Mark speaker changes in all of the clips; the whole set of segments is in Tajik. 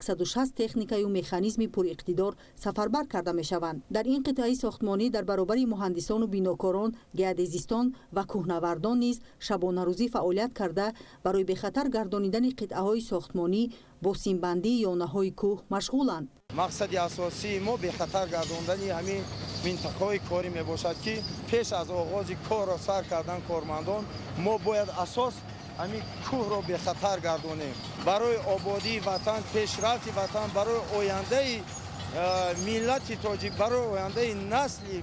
Speaker 1: 160 техникаю механизми пуриқтидор сафарбар карда мешаванд. Дар ин қитъаи сохтмонӣ дар баробари муҳандисону бинокорон, геодезистон ва кӯҳнавардон низ шабонарӯзӣ фаъолият карда, барои бехатар гардонидани қитъаҳои сохтмонӣ бо симбандии ёнаҳои кӯҳ машғуланд.
Speaker 2: Мақсади асосии мо бехатар гардондани ҳамин минтақаҳои корӣ мебошад, ки пеш аз оғози корро сар кардан кормандон мо бояд асос ҳамин кӯҳро бехатар гардонем. Барои ободии ватан, пешрафти ватан, барои ояндаи миллати тоҷик, барои ояндаи насли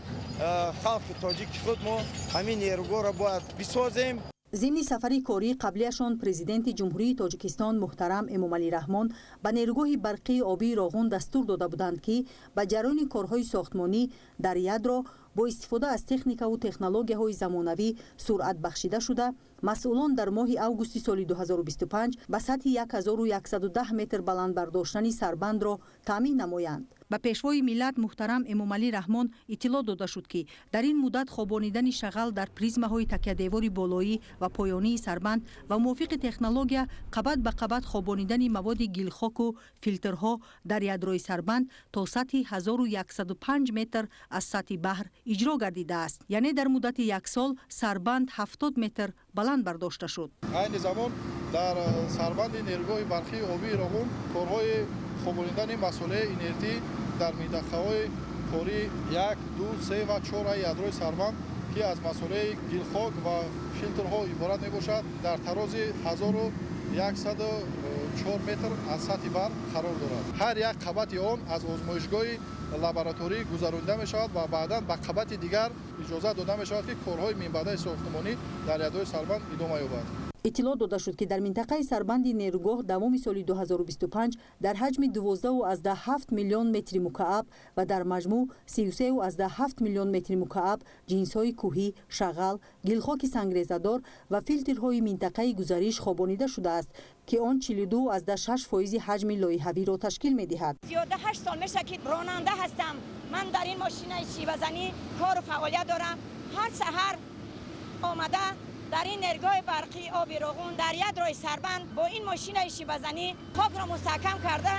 Speaker 2: халқи тоҷики худ мо ҳамин нерӯгоҳро бояд бисозем.
Speaker 1: Зимни сафари кории қаблияшон Президенти Ҷумҳурии Тоҷикистон муҳтарам Эмомалӣ Раҳмон ба нерӯгоҳи барқии обии Роғун дастур дода буданд, ки ба ҷараёни корҳои сохтмонӣ дар ядро бо истифода аз техникаву технологияҳои замонавӣ суръат бахшида шуда, масъулон дар моҳи августи соли 2025 ба сатҳи 1110 метр баланд бардоштани сарбандро таъмин намоянд. Ба Пешвои миллат муҳтарам Эмомалӣ Раҳмон иттилоъ дода шуд, ки дар ин муддат хобонидани шағал дар призмаҳои такядевори болоӣ ва поёнии сарбанд ва мувофиқи технология қабат ба қабат хобонидани маводи гилхоку филтрҳо дар ядрои сарбанд то сатҳи 1105 метр аз сатҳи баҳр иҷро гардидааст. Яъне дар муддати як сол сарбанд 70 метр баланд бардошта шуд.
Speaker 3: Айни замон дар сарбанди нерӯгоҳи барқии обии Роғун корҳои хобонидани масолеҳи инертӣ дар минтақаҳои кории 1, 2, 3 ва 4 ядрои сарбанд, ки аз масолеҳи гилхок ва филтрҳо иборат мебошад, дар тарози 1104 метр аз сатҳи баҳр қарор дорад. Ҳар як қабати он аз озмоишгоҳи лабораторӣ гузаронида мешавад ва баъдан ба қабати дигар иҷозат дода мешавад, ки корҳои минбаъдаи сохтмонӣ дар ядрои сарбанд идома ёбад.
Speaker 1: Иттилоъ дода шуд, ки дар минтақаи сарбанди нерӯгоҳ давоми соли 2025 дар ҳаҷми 12,7 миллион метри мукааб ва дар маҷмӯъ 33,7 миллион метри мукааб ҷинсҳои кӯҳӣ, шағал, гилхоки сангрезадор ва филтрҳои минтақаи гузариш хобонида шудааст, ки он 42,6% ҳаҷми лоиҳавиро ташкил медиҳад.
Speaker 4: Зиёда 8 сол мешавад, ки ронанда ҳастам. Ман дар ин мошинаи шивазанӣ кору фаъолият дорам. Ҳар саҳар омада дар ин нерӯгоҳи барқии оби Роғун дар ядрои сарбанд бо ин мошинаи шибазанӣ хокро мустаҳкам карда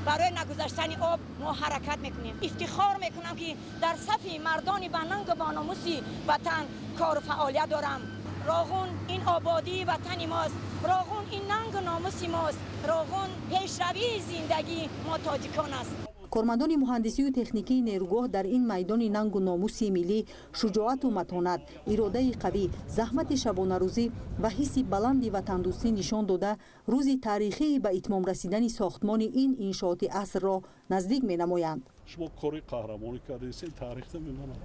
Speaker 4: барои нагузаштани об мо ҳаракат мекунем. Ифтихор мекунам, ки дар сафи мардони банангу бономуси ватан кору фаъолият дорам. Роғун ин ободии ватани мост, Роғун ин нангу номуси мост, Роғун пешравии зиндагии мо тоҷикон аст.
Speaker 1: Кормандони муҳандисию техникии нерӯгоҳ дар ин майдони нангу номуси миллӣ шуҷоату матонат, иродаи қавӣ, заҳмати шабонарӯзӣ ва ҳисси баланди ватандӯстӣ нишон дода, рӯзи таърихии ба итмом расидани сохтмони ин иншооти асрро наздик менамоянд.
Speaker 5: Шумо кори қаҳрамонӣ кардед, таърихта мемонад.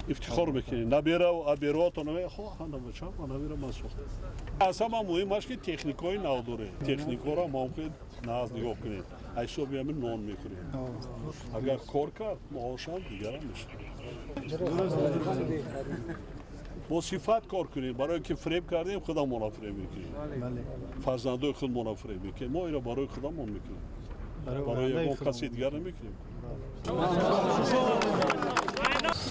Speaker 5: Ифтихор мекунед, набераву абероатон бачам набера ман сохта. Аз ҳама муҳимаш, ки техникаҳои нав доред. Техникаҳоро мумкин нағз нигоҳ кунед. Аз ҳисоби ҳамин нон мехӯред. Агар кор кард, маошам дигарам мешавад. Бо сифат кор кунем, барое ки фиреб кардем, худамонро фиреб мекунем, фарзандои худмонро фиреб мекунем. Мо инро барои худамон мекунем, барои ягон каси дигар намекунем.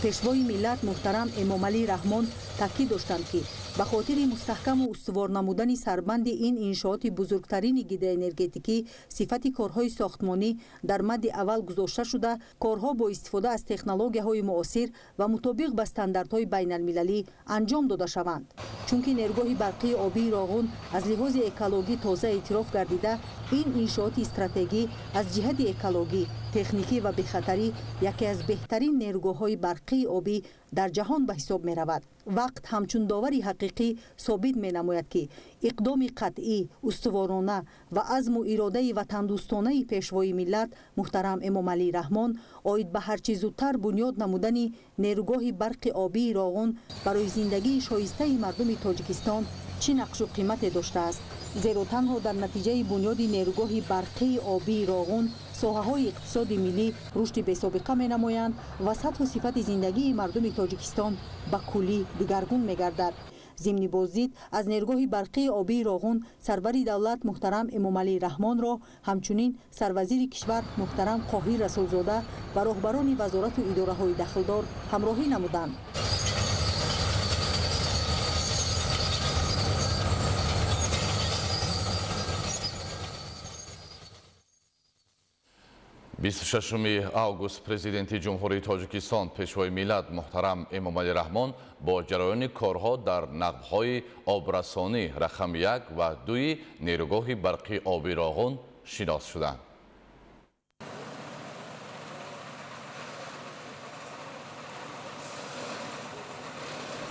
Speaker 1: Пешвои миллат муҳтарам Эмомалӣ Раҳмон таъкид доштанд, ки ба хотири мустаҳкаму устувор намудани сарбанди ин иншооти бузургтарини гидроэнергетикӣ сифати корҳои сохтмонӣ дар мадди аввал гузошта шуда, корҳо бо истифода аз технологияҳои муосир ва мутобиқ ба стандартҳои байналмилалӣ анҷом дода шаванд. Чунки нерӯгоҳи барқии обии Роғун аз лиҳози экологӣ тоза эътироф гардида, ин иншооти стратегӣ аз ҷиҳати экологӣ, техникӣ ва бехатарӣ яке аз беҳтарин нерӯгоҳҳои барқии обӣ дар ҷаҳон ба ҳисоб меравад. Вақт ҳамчун довари ҳақиқӣ собит менамояд, ки иқдоми қатъӣ, устуворона ва азму иродаи ватандӯстонаи Пешвои миллат муҳтарам Эмомалӣ Раҳмон оид ба ҳарчи зудтар бунёд намудани нерӯгоҳи барқи обии Роғун барои зиндагии шоистаи мардуми Тоҷикистон чӣ нақшу қимате доштааст. Зеро танҳо дар натиҷаи бунёди нерӯгоҳи барқии обии Роғун соҳаҳои иқтисоди миллӣ рушди бесобиқа менамоянд ва сатҳу сифати зиндагии мардуми Тоҷикистон ба куллӣ дигаргун мегардад. Зимни боздид аз нерӯгоҳи барқии обии Роғун сарвари давлат муҳтарам Эмомалӣ Раҳмонро ҳамчунин сарвазири кишвар муҳтарам Қоҳир Расулзода ва роҳбарони вазорату идораҳои дахлдор ҳамроҳӣ намуданд.
Speaker 6: 26 август Президенти Ҷумҳурии Тоҷикистон Пешвои миллат муҳтарам Эмомалӣ Раҳмон бо ҷараёни корҳо дар нақбҳои обрасонӣ рақами 1 ва 2 нерӯгоҳи барқи оби Роғун шинос шуданд.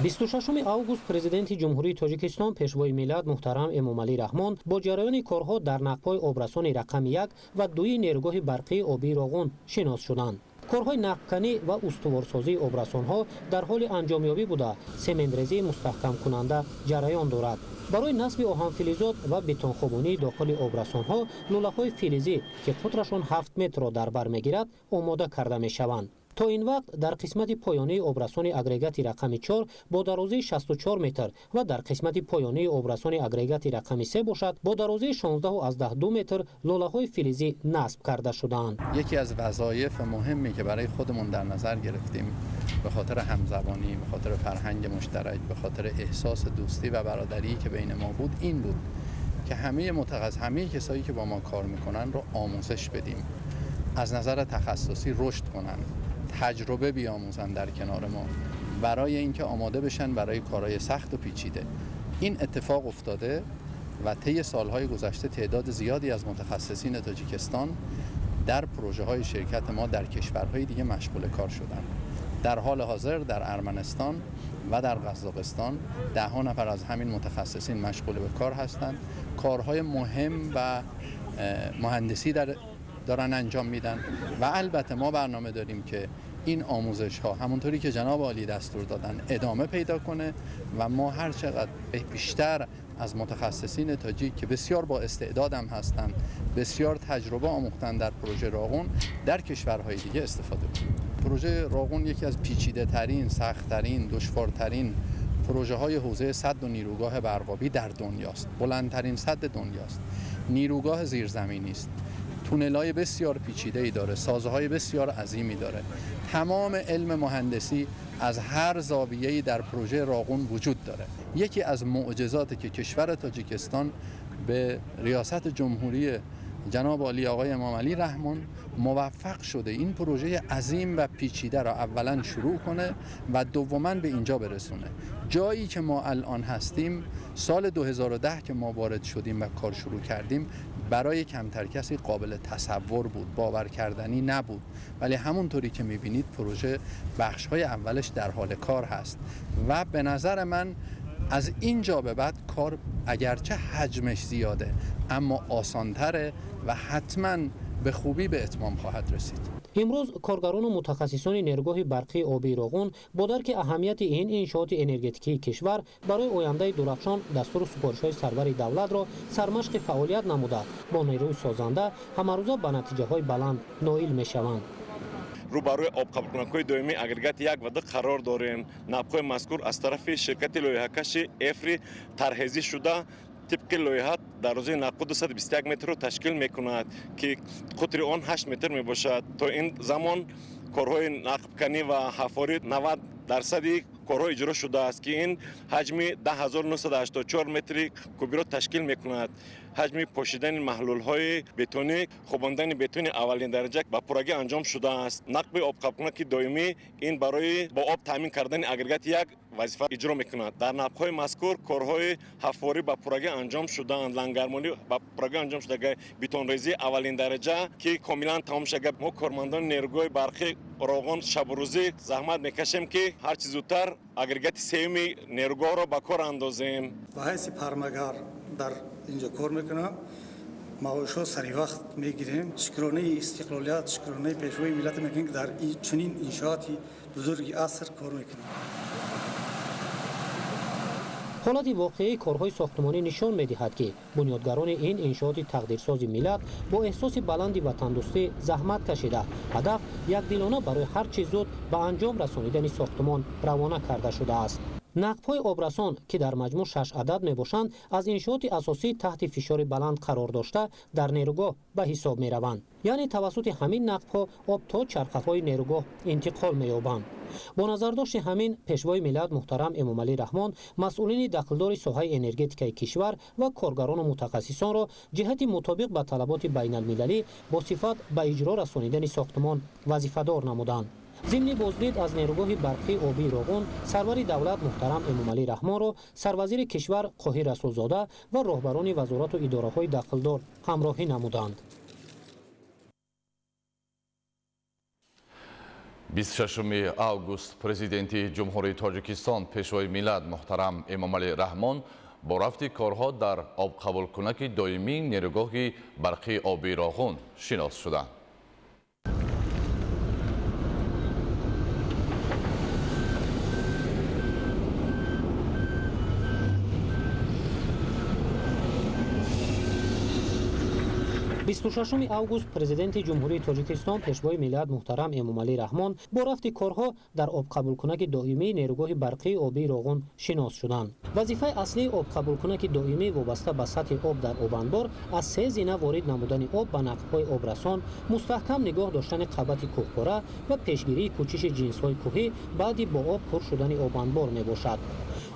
Speaker 7: 26 август Президенти Ҷумҳурии Тоҷикистон Пешвои миллат муҳтарам Эмомалӣ Раҳмон бо ҷараёни корҳо дар нақбҳои обрасони рақами 1 ва 2 нерӯгоҳи барқии обии Роғун шинос шуданд. Корҳои нақбканӣ ва устуворсозии обрасонҳо дар ҳоли анҷомёбӣ буда, сементрезии мустаҳкамкунанда ҷараён дорад. Барои насби оҳанфилизот ва бетонхобонии дохили обрасонҳо лӯлаҳои филизӣ, ки қутрашон 7 метрро дар бар мегирад, омода карда мешаванд. То ин вақт дар қисмати поёнии обрасони агрегати рақами 4 бо дарозии 64 метр ва дар қисмати поёнии обрасони агрегати рақами 3 бошад бо дарозии 16,2 метр лӯлаҳои филизӣ насб карда шудаанд.
Speaker 8: یکی از وظایف مهمی که برای خودمون در نظر گرفتیم به خاطر همزبانی، به خاطر فرهنگ مشترک، به خاطر احساس دوستی و برادری که بین ما بود این بود که همه کسایی که با ما کار میکنن رو آموزش بدیم، از نظر تخصصی رشد کنن، تجربه بیاموزن در کنار ما، برای اینکه آماده بشن برای کارهای سخت و پیچیده. این اتفاق افتاده و طی سالهای گذشته تعداد زیادی از متخصصین تاجیکستان در پروژه های شرکت ما در کشورهای دیگه مشغول کار شدن. در حال حاضر در ارمنستان و در قزاقستان ده ها نفر از همین متخصصین مشغول به کار هستند. کارهای مهم و مهندسی دارن انجام میدن و البته ما برنامه داریم که این آموزش ها همونطوری که جناب عالی دستور دادن ادامه پیدا کنه و ما هر چقدر بیشتر از متخصصین تاجیک که بسیار با استعداد هم هستند، بسیار تجربه آموختن در پروژه راغون، در کشورهای دیگه استفاده کنیم. پروژه راغون یکی از پیچیده ترین، سخت ترین، دشوارترین پروژه های حوزه سد و نیروگاه برقابی در دنیاست. بلندترین سد دنیاست. نیروگاه زیرزمینی است. تونل‌های بسیار پیچیده‌ای داره، سازه‌های بسیار عظیمی داره. تمام علم مهندسی از هر زاویه‌ای در پروژه راغون وجود داره. یکی از معجزاتی که کشور تاجیکستان به ریاست جمهوری جناب عالی آقای امام علی رحمان موفق شده این پروژه عظیم و پیچیده را اولا شروع کنه و دوما به اینجا برسونه. جایی که ما الان هستیم، سال 2010 که ما وارد شدیم و کار شروع کردیم، برای کمتر کسی قابل تصور بود، باور کردنی نبود، ولی همونطوری که میبینید پروژه بخش‌های اولش در حال کار هست و به نظر من از اینجا به بعد کار اگرچه حجمش زیاده اما آسانتره و حتما به خوبی به اتمام خواهد رسید.
Speaker 7: Имрӯз коргарону мутахассисони нерӯгоҳи барқии обии Роғун бо дарки аҳамияти ин иншооти энергетикии кишвар барои ояндаи дурахшон дастуру супоришҳои сарвари давлатро сармашқи фаъолият намуда, бо нерӯи созанда ҳамарӯза ба натиҷаҳои баланд ноил мешаванд.
Speaker 9: Рӯбарӯи обқабулкунакҳои доимии агрегати 1 ва 2 қарор дорем. Нақбҳои мазкур аз тарафи ширкати лоиҳакаши Эфри тарҳрезӣ шуда, тибқи лоиҳа дарозии нақб 221 метрро ташкил мекунад, ки қутри он 8 метр мебошад. То ин замон корҳои нақбканӣ ва ҳафорӣ 90% корҳо иҷро шудааст, ки ин ҳаҷми 10984 метри кубиро ташкил мекунад. Ҳаҷми пошидани маҳлулҳои бетонӣ, хобондани бетони аввалин дараҷа ба пуррагӣ анҷом шудааст. Нақби обқабулкунаки доимӣ ин барои бо об таъмин кардани агрегати 1 вазифа иҷро мекунад. Дар нақбҳои мазкур корҳои ҳафорӣ ба пуррагӣ анҷом шудаанд, лангармонӣ ба пуррагӣ анҷом шуда, бетонрезӣ аввалин дараҷа ки комилан тамом шуда. Мо кормандони нерӯгоҳи барқи Роғун шабурӯзӣ заҳмат мекашем, ки ҳарчи зудтар агрегати сеюми нерӯгоҳро ба кор андозем.
Speaker 10: Ба ҳайси пармагар дар инҷо кор мекунам, маошҳо сари вақт мегирем. Шукронаи истиқлолият, шукронаи пешвои миллат мекунем, ки дар чунин иншооти бузурги аср кор мекунем.
Speaker 7: Ҳолати воқеии корҳои сохтмонӣ нишон медиҳад, ки бунёдгарони ин иншооти тақдирсози миллат бо эҳсоси баланди ватандӯстӣ заҳмат кашида, ҳадаф якдилона барои ҳар чиз зуд ба анҷом расонидани сохтмон равона карда шудааст. Нақбҳои обрасон, ки дар маҷмӯъ 6 адад мебошанд, аз иншооти асосӣ таҳти фишори баланд қарор дошта дар нерӯгоҳ ба ҳисоб мераванд. Яъне тавассути ҳамин нақбҳо об то чархаҳои нерӯгоҳ интиқол меёбанд. Бо назардошти ҳамин, Пешвои миллат муҳтарам Эмомалӣ Раҳмон масъулини дахлдори соҳаи энергетикаи кишвар ва коргарону мутахассисонро ҷиҳати мутобиқ ба талаботи байналмилалӣ бо сифат ба иҷро расонидани сохтмон вазифадор намуданд. Зимни боздид аз нерӯгоҳи барқии обии Роғун, сарвари давлат муҳтарам Эмомалӣ Раҳмонро сарвазири кишвар Қоҳир Расулзода ва роҳбарони вазорату идораҳои дахлдор ҳамроҳӣ намуданд.
Speaker 6: 26 август Президенти Ҷумҳурии Тоҷикистон Пешвои миллат муҳтарам Эмомалӣ Раҳмон бо рафти корҳо дар обқабулкунаки доимии нерӯгоҳи барқии обии Роғун шинос шуданд.
Speaker 7: 26 август Президенти Ҷумҳурии Тоҷикистон Пешвои миллат муҳтарам Эмомалӣ Раҳмон бо рафти корҳо дар обқабулкунаки доимии нерӯгоҳи барқии обии Роғун шинос шуданд. Вазифаи аслии обқабулкунаки доимӣ вобаста ба сатҳи об дар обанбор аз 3 зина ворид намудани об ба нақбҳои обрасон, мустаҳкам нигоҳ доштани қабати кӯҳпора ва пешгирии кӯчиши ҷинсҳои кӯҳӣ баъди бо об пур шудани обанбор мебошад.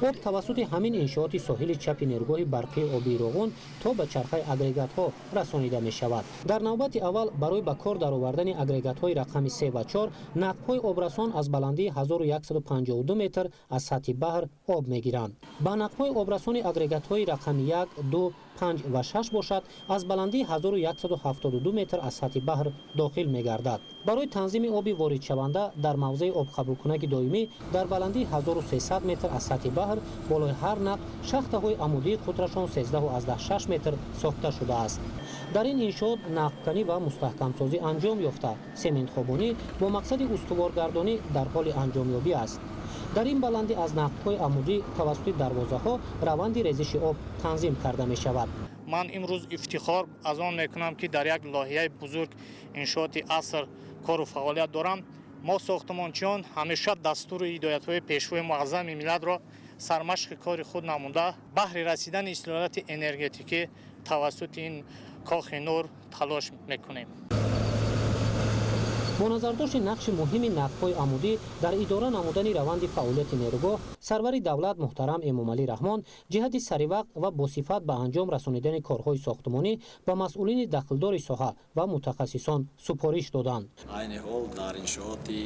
Speaker 7: Об тавассути ҳамин иншооти соҳили чапи нерӯгоҳи барқии обии Роғун то ба чархаи агрегатҳо расонида мешавад. Дар навбати аввал барои ба кор даровардани агрегатҳои рақами 3 ва 4 нақбҳои обрасон аз баландии 1152 метр аз сатҳи баҳр об мегиранд. Ба нақбҳои обрасони агрегатҳои рақами 1, 2, 5 ва 6 бошад, аз баландии 1172 метр аз сатҳи баҳр дохил мегардад. Барои танзими оби воридшаванда дар мавзеи обқабулкунаки доимӣ дар баландии 1300 метр аз сатҳи баҳр болои ҳар нақб шахтаҳои амудии қутрашон 13,6 метр сохта шудааст. Дар ин иншоот нақбканӣ ва мустаҳкамсозӣ анҷом ёфта, сементхобонӣ бо мақсади устуворгардонӣ дар ҳоли анҷомёбӣ аст. Дар ин баландӣ аз нақбҳои амудӣ тавассути дарвозаҳо раванди резиши об танзим карда мешавад.
Speaker 11: Ман имрӯз ифтихор аз он мекунам, ки дар як лоиҳаи бузург иншооти аср кору фаъолият дорам. Мо сохтмончиён ҳамеша дастуру ҳидоятҳои Пешвои муаззами миллатро сармашқи кори худ намуда, баҳри расидани истиқлолияти энергетикӣ тавассути ин кохи нур талош мекунем.
Speaker 7: Бо назардошти нақши муҳими нақбҳои амудӣ дар идора намудани раванди фаъолияти нерӯгоҳ, сарвари давлат муҳтарам Эмомалӣ Раҳмон ҷиҳати саривақт ва босифат ба анҷом расонидани корҳои сохтмонӣ ба масъулини дахлдори соҳа ва мутахассисон супориш доданд.
Speaker 12: Айни ҳол дар иншооти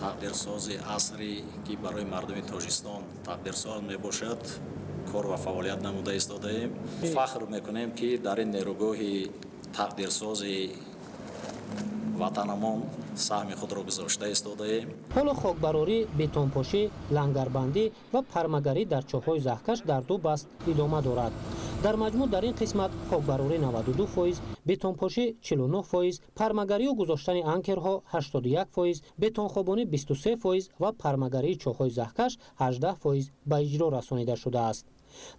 Speaker 12: тақдирсози асре, ки барои мардуми Тоҷикистон тақдирсоз мебошад, кор ва фаъолият намуда истодаем. Фахр мекунем, ки дар ин нерӯгоҳи тақдирсози ватанамон саҳми худро гузошта истодаем.
Speaker 7: Ҳоло хокбарорӣ, бетонпошӣ, лангарбандӣ ва пармагарӣ дар чоҳҳои заҳкаш дар 2 баст идома дорад. Дар маҷмӯъ дар ин қисмат хокбарорӣ 92%, бетонпошӣ 49%, пармагарию гузоштани анкерҳо 81%, бетонхобонӣ 23% ва пармагарии чоҳҳои заҳкаш 18% ба иҷро расонида шудааст.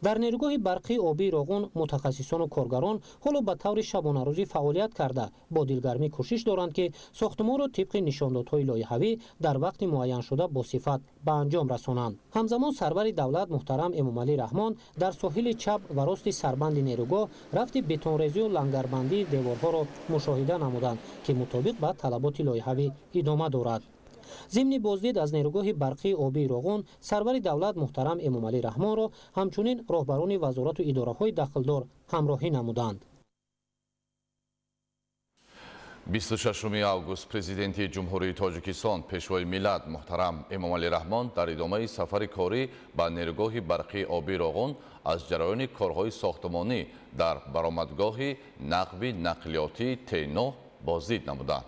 Speaker 7: Дар нерӯгоҳи барқии обии Роғун мутахассисону коргарон ҳоло ба таври шабонарӯзӣ фаъолият карда, бо дилгармӣ кӯшиш доранд, ки сохтмонро тибқи нишондодҳои лоиҳавӣ дар вақти муайяншуда бо сифат ба анҷом расонанд. Ҳамзамон сарвари давлат муҳтарам Эмомалӣ Раҳмон дар соҳили чап ва рости сарбанди нерӯгоҳ рафти бетонрезию лангарбандии деворҳоро мушоҳида намуданд, ки мутобиқ ба талаботи лоиҳавӣ идома дорад. Зимни боздид аз нерӯгоҳи барқии обии Роғун, сарвари давлат муҳтарам Эмомалӣ Раҳмонро ҳамчунин роҳбарони вазорату идораҳои дахлдор ҳамроҳӣ намуданд.
Speaker 6: 26 август Президенти Ҷумҳурии Тоҷикистон Пешвои миллат муҳтарам Эмомалӣ Раҳмон дар идомаи сафари корӣ ба нерӯгоҳи барқии обии Роғун аз ҷараёни корҳои сохтмонӣ дар баромадгоҳи нақби нақлиётии Т9 боздид намуданд.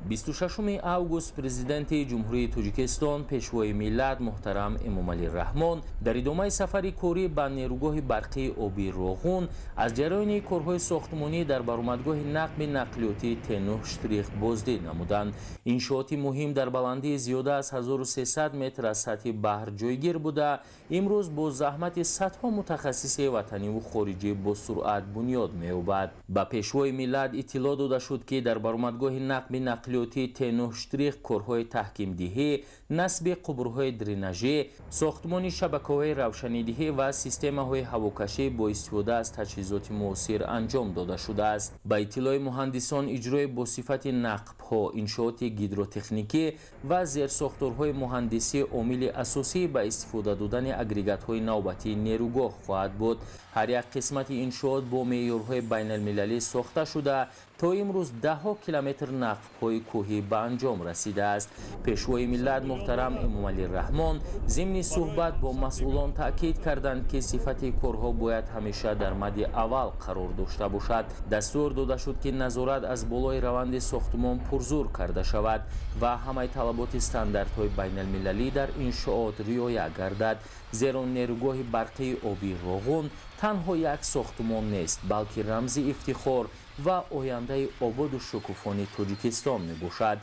Speaker 13: 26 август Президенти Ҷумҳурии Тоҷикистон Пешвои миллат муҳтарам Эмомалӣ Раҳмон дар идомаи сафари корӣ ба нерӯгоҳи барқии обии Роғун аз ҷараёни корҳои сохтмонӣ дар баромадгоҳи нақби нақлиётии Т9 штрих боздид намуданд. Иншооти муҳим дар баландии зиёда аз 1300 метр аз сатҳи баҳр ҷойгир буда, имрӯз бо заҳмати садҳо мутахассиси ватаниву хориҷӣ бо суръат бунёд меёбад. Ба Пешвои миллат иттилоъ дода шуд, ки дар баромадгоҳи нақби нақлиётии нақлиётии Т9 штрих корҳои таҳкимдиҳӣ, насби қубурҳои дренажӣ, сохтмони шабакаҳои равшанидиҳӣ ва системаҳои ҳавокашӣ бо истифода аз таҷҳизоти муосир анҷом дода шудааст. Ба иттилои муҳандисон, иҷрои бо сифати нақбҳо, иншооти гидротехникӣ ва зерсохторҳои муҳандисӣ омили асосӣ ба истифода додани агрегатҳои навбатии нерӯгоҳ хоҳад буд. Ҳар як қисмати иншоот бо меъёрҳои байналмилалӣ сохта шуда, то имрӯз даҳҳо километр нақбҳои кӯҳӣ ба анҷом расидааст. Пешвои миллат муҳтарам Эмомалӣ Раҳмон зимни суҳбат бо масъулон таъкид карданд, ки сифати корҳо бояд ҳамеша дар мадди аввал қарор дошта бошад. Дастур дода шуд, ки назорат аз болои раванди сохтмон пурзур карда шавад ва ҳамаи талаботи стандартҳои байналмилалӣ дар иншоот риоя гардад. Зеро нерӯгоҳи барқии обии Роғун танҳо як сохтмон нест, балки рамзи ифтихор ва ояндаи ободу шукуфони Тоҷикистон мебошад.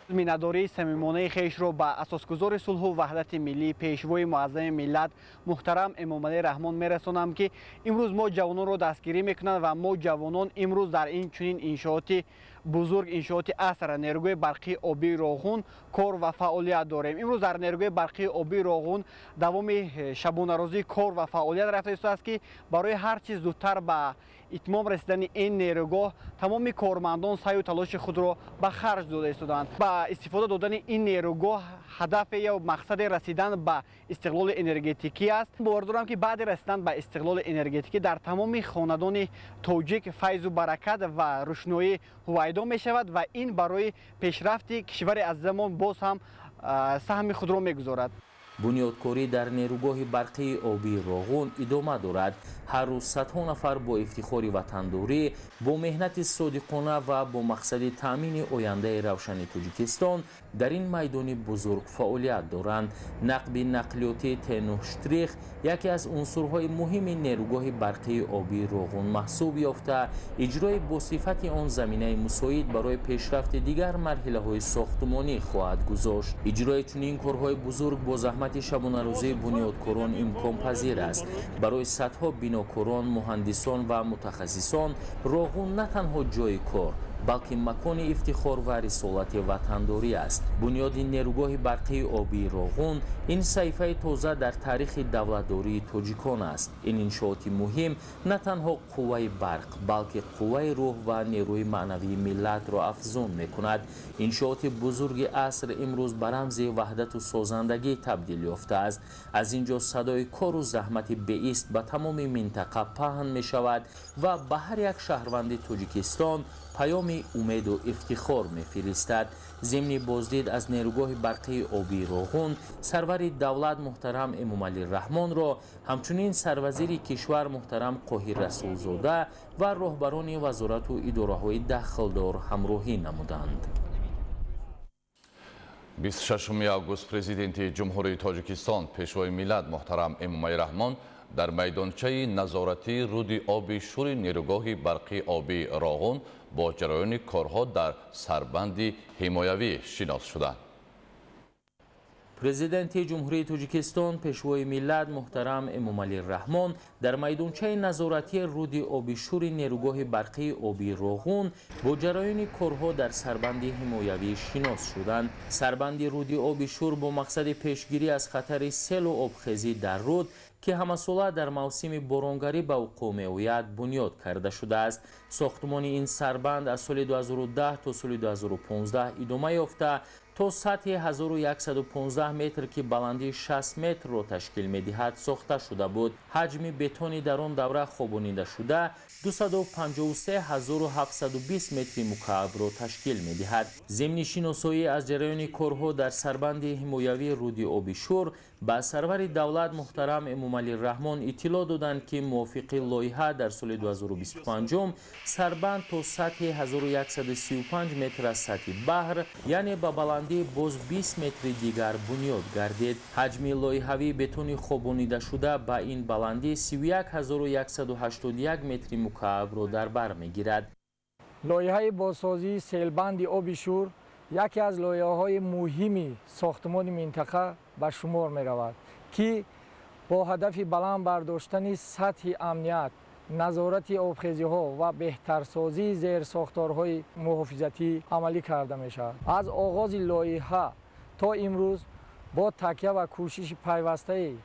Speaker 14: Миннатдории самимонаи хешро ба асосгузори сулҳу ваҳдати миллӣ, пешвои муаззами миллат муҳтарам Эмомалӣ Раҳмон мерасонам, ки имрӯз мо ҷавононро дастгирӣ мекунанд ва мо ҷавонон имрӯз дар ин чунин иншооти бузург, иншооти аср, нерӯгоҳи барқии обии Роғун кор ва фаъолият дорем. Имрӯз дар нерӯгоҳи барқии обии Роғун давоми шабонарӯзӣ кор ва фаъолият рафта истодааст, ки барои ҳар чиз зудтар ба итмом расидани ин нерӯгоҳ тамоми кормандон саъю талоши худро ба харҷ дода истодаанд. Ба истифода додани ин нерӯгоҳ ҳадафе ё мақсаде расидан ба истиқлоли энергетикӣ аст. Бовар дорам, ки баъди расидан ба истиқлоли энергетикӣ дар тамоми хонадони тоҷик файзу баракат ва рӯшноӣ ҳувайдо мешавад ва ин барои пешрафти кишвари азизамон боз ҳам саҳми худро мегузорад.
Speaker 13: Бунёдкорӣ дар нерӯгоҳи барқии обии Роғун идома дорад. Ҳар рӯз садҳо нафар бо ифтихори ватандорӣ, бо меҳнати содиқона ва бо мақсади таъмини ояндаи равшани Тоҷикистон дар ин майдони бузург фаъолият доранд. Нақби нақлиётии Т9 штрих яке аз унсурҳои муҳими нерӯгоҳи барқии обии Роғун маҳсуб ёфта, иҷрои бо сифати он заминаи мусоид барои пешрафти дигар марҳилаҳои сохтмонӣ хоҳад гузошт. Иҷрои чунин корҳои бузург бо заҳмати шабонарӯзии бунёдкорон имконпазир аст. Барои садҳо бинокорон, муҳандисон ва мутахассисон Роғун на танҳо ҷойи кор, балки макони ифтихор ва рисолати ватандорӣ аст. Бунёди нерӯгоҳи барқии обии Роғун ин саҳифаи тоза дар таърихи давлатдории тоҷикон аст. Ин иншооти муҳим на танҳо қувваи барқ, балки қувваи рӯҳ ва нерӯи маънавии миллатро афзун мекунад. Иншооти бузурги аср имрӯз ба рамзи ваҳдату созандагӣ табдил ёфтааст. Аз ин ҷо садои кору заҳмати беист ба тамоми минтақа паҳн мешавад ва ба ҳар як шаҳрванди Тоҷикистон паёми умеду ифтихор мефиристад. Зимни боздид аз нерӯгоҳи барқии обии Роғун сарвари давлат муҳтарам Эмомалӣ Раҳмонро ҳамчунин сарвазири кишвар муҳтарам Қоҳир Расулзода ва роҳбарони вазорату идораҳои дахлдор ҳамроҳӣ намуданд.
Speaker 6: 26 август Президенти Ҷумҳурии Тоҷикистон, Пешвои миллат муҳтарам Эмомалӣ Раҳмон дар майдончаи назоратии руди оби Шури нерӯгоҳи барқии обии Роғун бо ҷараёни корҳо дар сарбанди ҳимоявӣ шинос шуданд.
Speaker 13: Президенти Ҷумҳурии Тоҷикистон, Пешвои миллат муҳтарам Эмомалӣ Раҳмон дар майдончаи назоратии руди оби Шури нерӯгоҳи барқии обии Роғун бо ҷараёни корҳо дар сарбанди ҳимоявӣ шинос шуданд. Сарбанди руди оби Шур бо мақсади пешгирӣ аз хатари селу обхезӣ дар руд, ки ҳамасола дар мавсими боронгарӣ ба вуқӯъ меояд, бунёд карда шудааст. Сохтмони ин сарбанд аз соли 2010 то соли 2015 идома ёфта, то сатҳи 1115 метр, ки баландии 60 метрро ташкил медиҳад, сохта шуда буд. Ҳаҷми бетони дар он давра хобонида шуда 253 720 метри мукаабро ташкил медиҳад. Зимни шиносоӣ аз ҷараёни корҳо дар сарбанди ҳимоявии руди оби Шур ба сарвари давлат муҳтарам Эмомалӣ Раҳмон иттилоъ доданд, ки мувофиқи лоиҳа дар соли 2025 сарбанд то сатҳи 1135 метр аз сатҳи баҳр, яъне ба баландии боз 20 метри дигар бунёд гардид. Ҳаҷми лоиҳавии бетони хобонидашуда ба ин баландӣ 31181 метри мукаабро дар бар мегирад.
Speaker 15: Лоиҳаи бозсозии селбанди оби Шур яке аз лоиҳаҳои муҳими сохтмони минтақа ба шумор меравад, ки бо ҳадафи баланд бардоштани сатҳи амният назорати обхезиҳо ва беҳтарсозии зерсохторҳои муҳофизатӣ амалӣ карда мешавад. Аз оғози лоиҳа то имрӯз бо такя ва кӯшиши пайвастаи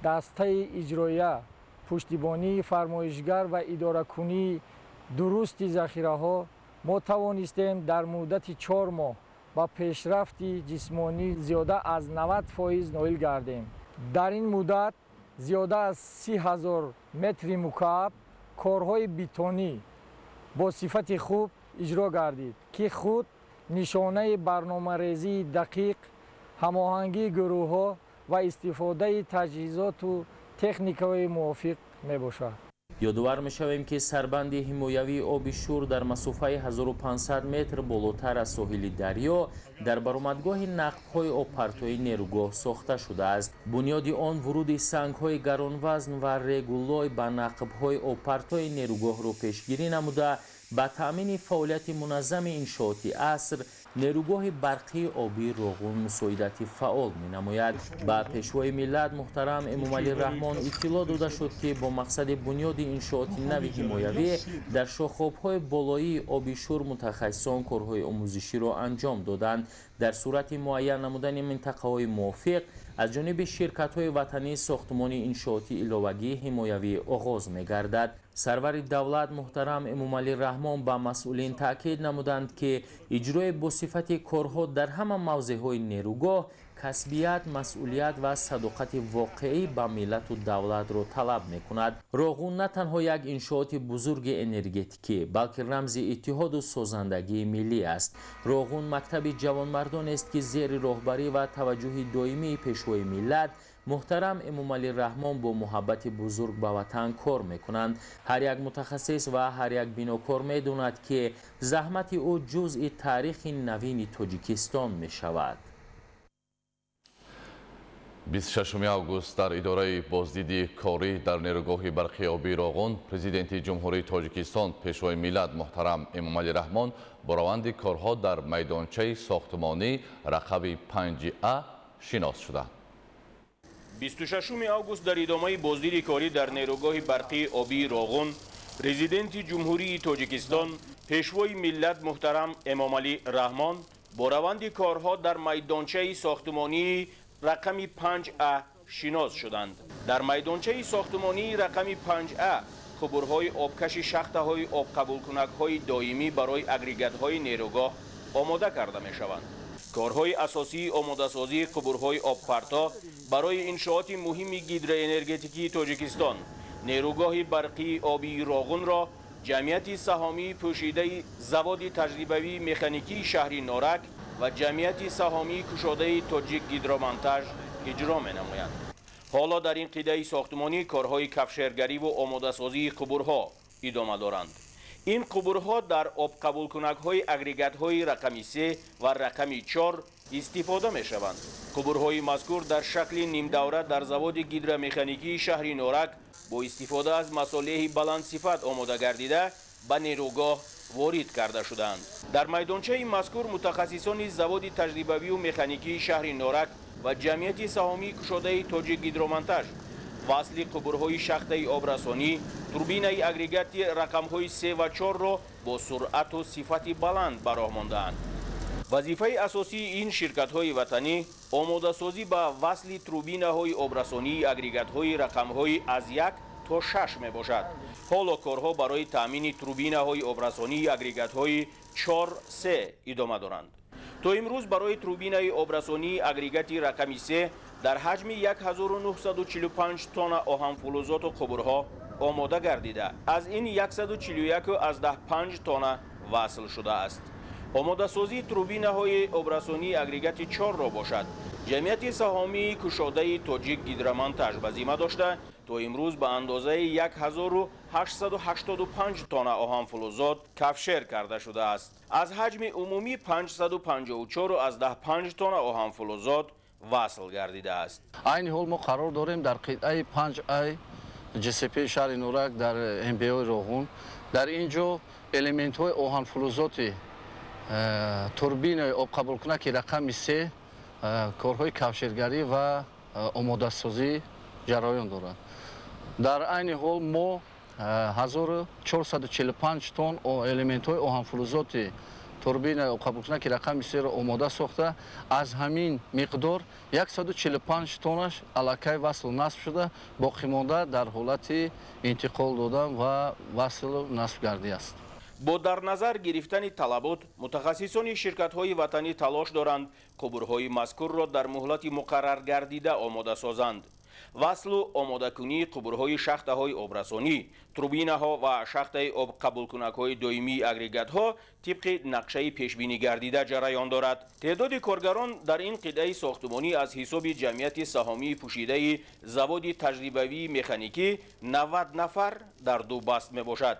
Speaker 15: дастаи иҷроия, пуштибонии фармоишгар ва идоракунии дурусти захираҳо мо тавонистем дар муддати 4 моҳ ба пешрафти ҷисмонӣ зиёда аз 90% ноил гардем. Дар ин муддат зиёда аз 30 000 метри мукааб корҳои бетонӣ бо сифати хуб иҷро гардид, ки худ нишонаи барномарезии дақиқ, ҳамоҳангии гурӯҳҳо ва истифодаи таҷҳизоту техникаҳои мувофиқ мебошад.
Speaker 13: Ёдовар мешавем, ки сарбанди ҳимоявии оби Шур дар масофаи 1500 метр болотар аз соҳили дарё дар баромадгоҳи нақбҳои обпартои нерӯгоҳ сохта шудааст. Бунёди он вуруди сангҳои гаронвазн ва регулой ба нақбҳои обпартои нерӯгоҳро пешгирӣ намуда, ба таъмини фаъолияти муназзами иншооти аср нерӯгоҳи барқии обии Роғун мусоидати фаъол менамояд. Ба Пешвои миллат муҳтарам Эмомалӣ Раҳмон иттилоъ дода шуд, ки бо мақсади бунёди иншооти нави ҳимоявӣ дар шохобҳои болоии оби Шур мутахассисон корҳои омӯзиширо анҷом доданд. Дар сурати муайян намудани минтақаҳои мувофиқ аз ҷониби ширкатҳои ватании сохтмони иншооти иловагии ҳимоявӣ оғоз мегардад. Сарвари давлат муҳтарам Эмомалӣ Раҳмон ба масъулин таъкид намуданд, ки иҷрои босифати корҳо дар ҳама мавзеъҳои нерӯгоҳ касбият, масъулият ва садоқати воқеӣ ба миллату давлатро талаб мекунад. Роғун на танҳо як иншооти бузурги энергетикӣ, балки рамзи иттиҳоду созандагии миллӣ аст. Роғун мактаби ҷавонмардонест, ки зери роҳбарӣ ва таваҷҷӯҳи доимии Пешвои миллат муҳтарам Эмомалӣ Раҳмон бо муҳаббати бузург ба ватан кор мекунанд. Ҳар як мутахассис ва ҳар як бинокор медонад, ки заҳмати ӯ ҷузъи таърихи навини Тоҷикистон мешавад.
Speaker 6: 26 август дар идораи боздиди корӣ дар нерӯгоҳи барқи обии Роғун Президенти Ҷумҳурии Тоҷикистон Пешвои миллат муҳтарам Эмомалӣ Раҳмон бо раванди корҳо дар майдончаи сохтмонӣ рақами 5А шинос шуданд.
Speaker 16: 26 август дар идомаи боздиди корӣ дар нерӯгоҳи барқии обии Роғун Президенти Ҷумҳурии Тоҷикистон Пешвои миллат муҳтарам Эмомалӣ Раҳмон бо раванди корҳо дар майдончаи сохтмонии рақами 5А шинос шуданд. Дар майдончаи сохтмонии рақами 5А қубурҳои обкаши шахтаҳои обқабулкунакҳои доимӣ барои агрегатҳои нерӯгоҳ омода карда мешаванд. Корҳои асосии омодасозии қубурҳои обпарто барои иншооти муҳими гидроэнергетикии Тоҷикистон нерӯгоҳи барқии обии Роғунро ҷамъияти саҳомии пӯшидаи заводи таҷрибавии механикии шаҳри Норак ва ҷамъияти саҳомии кушодаи Тоҷик Гидромонтаж иҷро менамоянд. Ҳоло дар ин қидаи сохтмонӣ корҳои кафшергариву омодасозии қубурҳо идома доранд. Ин қубурҳо дар обқабулкунакҳои агрегатҳои рақами 3 ва рақами 4 истифода мешаванд. Қубурҳои мазкур дар шакли нимдавра дар заводи гидромеханикии шаҳри Норак бо истифода аз масолеҳи баландсифат омода гардида ба нерӯгоҳ ворид карда шуданд. Дар майдончаи мазкур мутахассисони заводи таҷрибавию механикии шаҳри Норак ва ҷамъияти саҳомии кушодаи Тоҷик Гидромонтаж васли қубурҳои шахтаи обрасонӣ, турбинаи агрегати рақамҳои 3 ва 4-ро бо суръату сифати баланд ба роҳ мондаанд. Вазифаи асосии ин ширкатҳои ватанӣ омодасозӣ ба васли турбинаҳои обрасонии агрегатҳои рақамҳои аз 1 то 6 мебошад. Ҳоло корҳо барои таъмини турбинаҳои обрасонии агрегатҳои 4-3 идома доранд. То имрӯз барои турбинаи обрасонии агрегати рақами 3 дар ҳаҷми 1945 тонна оҳанфулӯзоту қубурҳо омода гардида, аз ин 141,5 тонна васл шудааст. Омодасозии турбинаҳои обрасонии агрегати 4-ро бошад, ҷамъияти саҳомии кушодаи Тоҷик Гидромонтаж ба зимма дошта, то имрӯз ба андозаи 1885 тонна оҳанфулӯзот кафшер карда шудааст. Аз ҳаҷми умумӣ 554,5 тонна оҳанфулӯзот васл гардидааст.
Speaker 17: Айни ҳол мо қарор дорем дар қитъаи 5А ҷсп шаҳри Норак дар МБОи Роғун. Дар ин ҷо элементҳои оҳанфулӯзоти турбинаи обқабулкунаки рақами 3 корҳои кафшергарӣ ва омодасозӣ ҷараён дорад. Дар айни ҳол мо 1445 тонн элементҳои оҳанфурӯзоти турбинаи обқабулкунаки рақами 3-ро омода сохта, аз ҳамин миқдор 145 тоннаш аллакай васлу насб шуда, боқимонда дар ҳолати интиқол додан ва васлу насб гардӣ аст.
Speaker 16: Бо дар назар гирифтани талабот, мутахассисони ширкатҳои ватанӣ талош доранд қубурҳои мазкурро дар муҳлати муқарраргардида омода созанд. Васлу омодакунии қубурҳои шахтаҳои обрасонӣ, турбинаҳо ва шахтаи обқабулкунакҳои доимии агрегатҳо тибқи нақшаи пешбинигардида ҷараён дорад. Теъдоди коргарон дар ин қитъаи сохтумонӣ аз ҳисоби ҷамъияти саҳомии пӯшидаи заводи таҷрибавии механикӣ 90 нафар дар ду баст мебошад.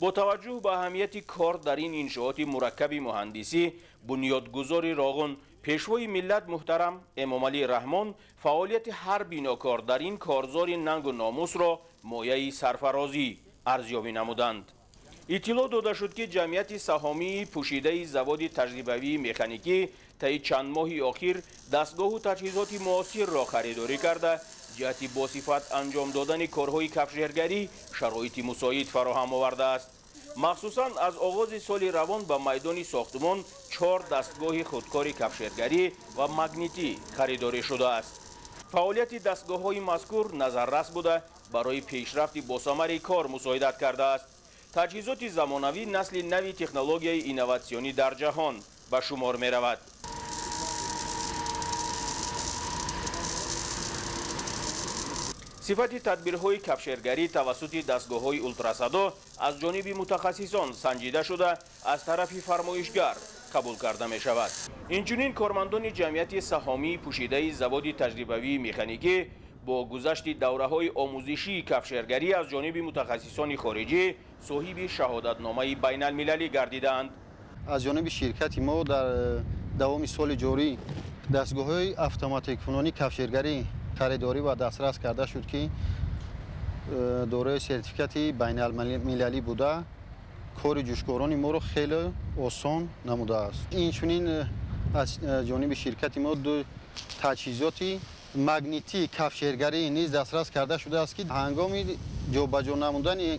Speaker 16: Бо таваҷҷӯҳ ба аҳамияти кор дар ин иншооти мураккаби муҳандисӣ, бунёдгузори Роғун, Пешвои миллат муҳтарам Эмомалӣ Раҳмон фаъолияти ҳар бинокор дар ин корзори нангу номусро мояи сарфарозӣ арзёбӣ намуданд. Иттилоъ дода шуд, ки ҷамъияти саҳомии пӯшидаи заводи таҷрибавии механикӣ таи чанд моҳи охир дастгоҳу таҷҳизоти муосирро харидорӣ карда, ҷиҳати босифат анҷом додани корҳои кафшергарӣ шароити мусоид фароҳам овардааст. Махсусан аз оғози соли равон ба майдони сохтумон 4 дастгоҳи худкори кафшергарӣ ва магнитӣ харидорӣ шудааст. Фаъолияти дастгоҳҳои мазкур назаррас буда, барои пешрафти босамари кор мусоидат кардааст. Таҷҳизоти замонавӣ насли нави технологияи инноватсионӣ дар ҷаҳон ба шумор меравад. Сифати тадбирҳои кафшергарӣ тавассути дастгоҳҳои ултрасадо аз ҷониби мутахассисон санҷида шуда, аз тарафи фармоишгар қабул карда мешавад. Инчунин кормандони ҷамъияти саҳомии пӯшидаи заводи таҷрибавии механикӣ бо гузашти давраҳои омӯзишии кафшергарӣ аз ҷониби мутахассисони хориҷӣ соҳиби шаҳодатномаи байналмилалӣ гардидаанд.
Speaker 18: Аз ҷониби ширкати мо дар давоми соли ҷорӣ дастгоҳҳои автоматиккунонии кафшергарӣ харидорӣ ва дастрас карда шуд, ки дорои сертификати байналмилалӣ буда, кори ҷӯшкорони моро хеле осон намудааст. Инчунин аз ҷониби ширкати мо ду таҷҳизоти магнитии кафшергарӣ низ дастрас карда шудааст, ки ҳангоми ҷобаҷо намудани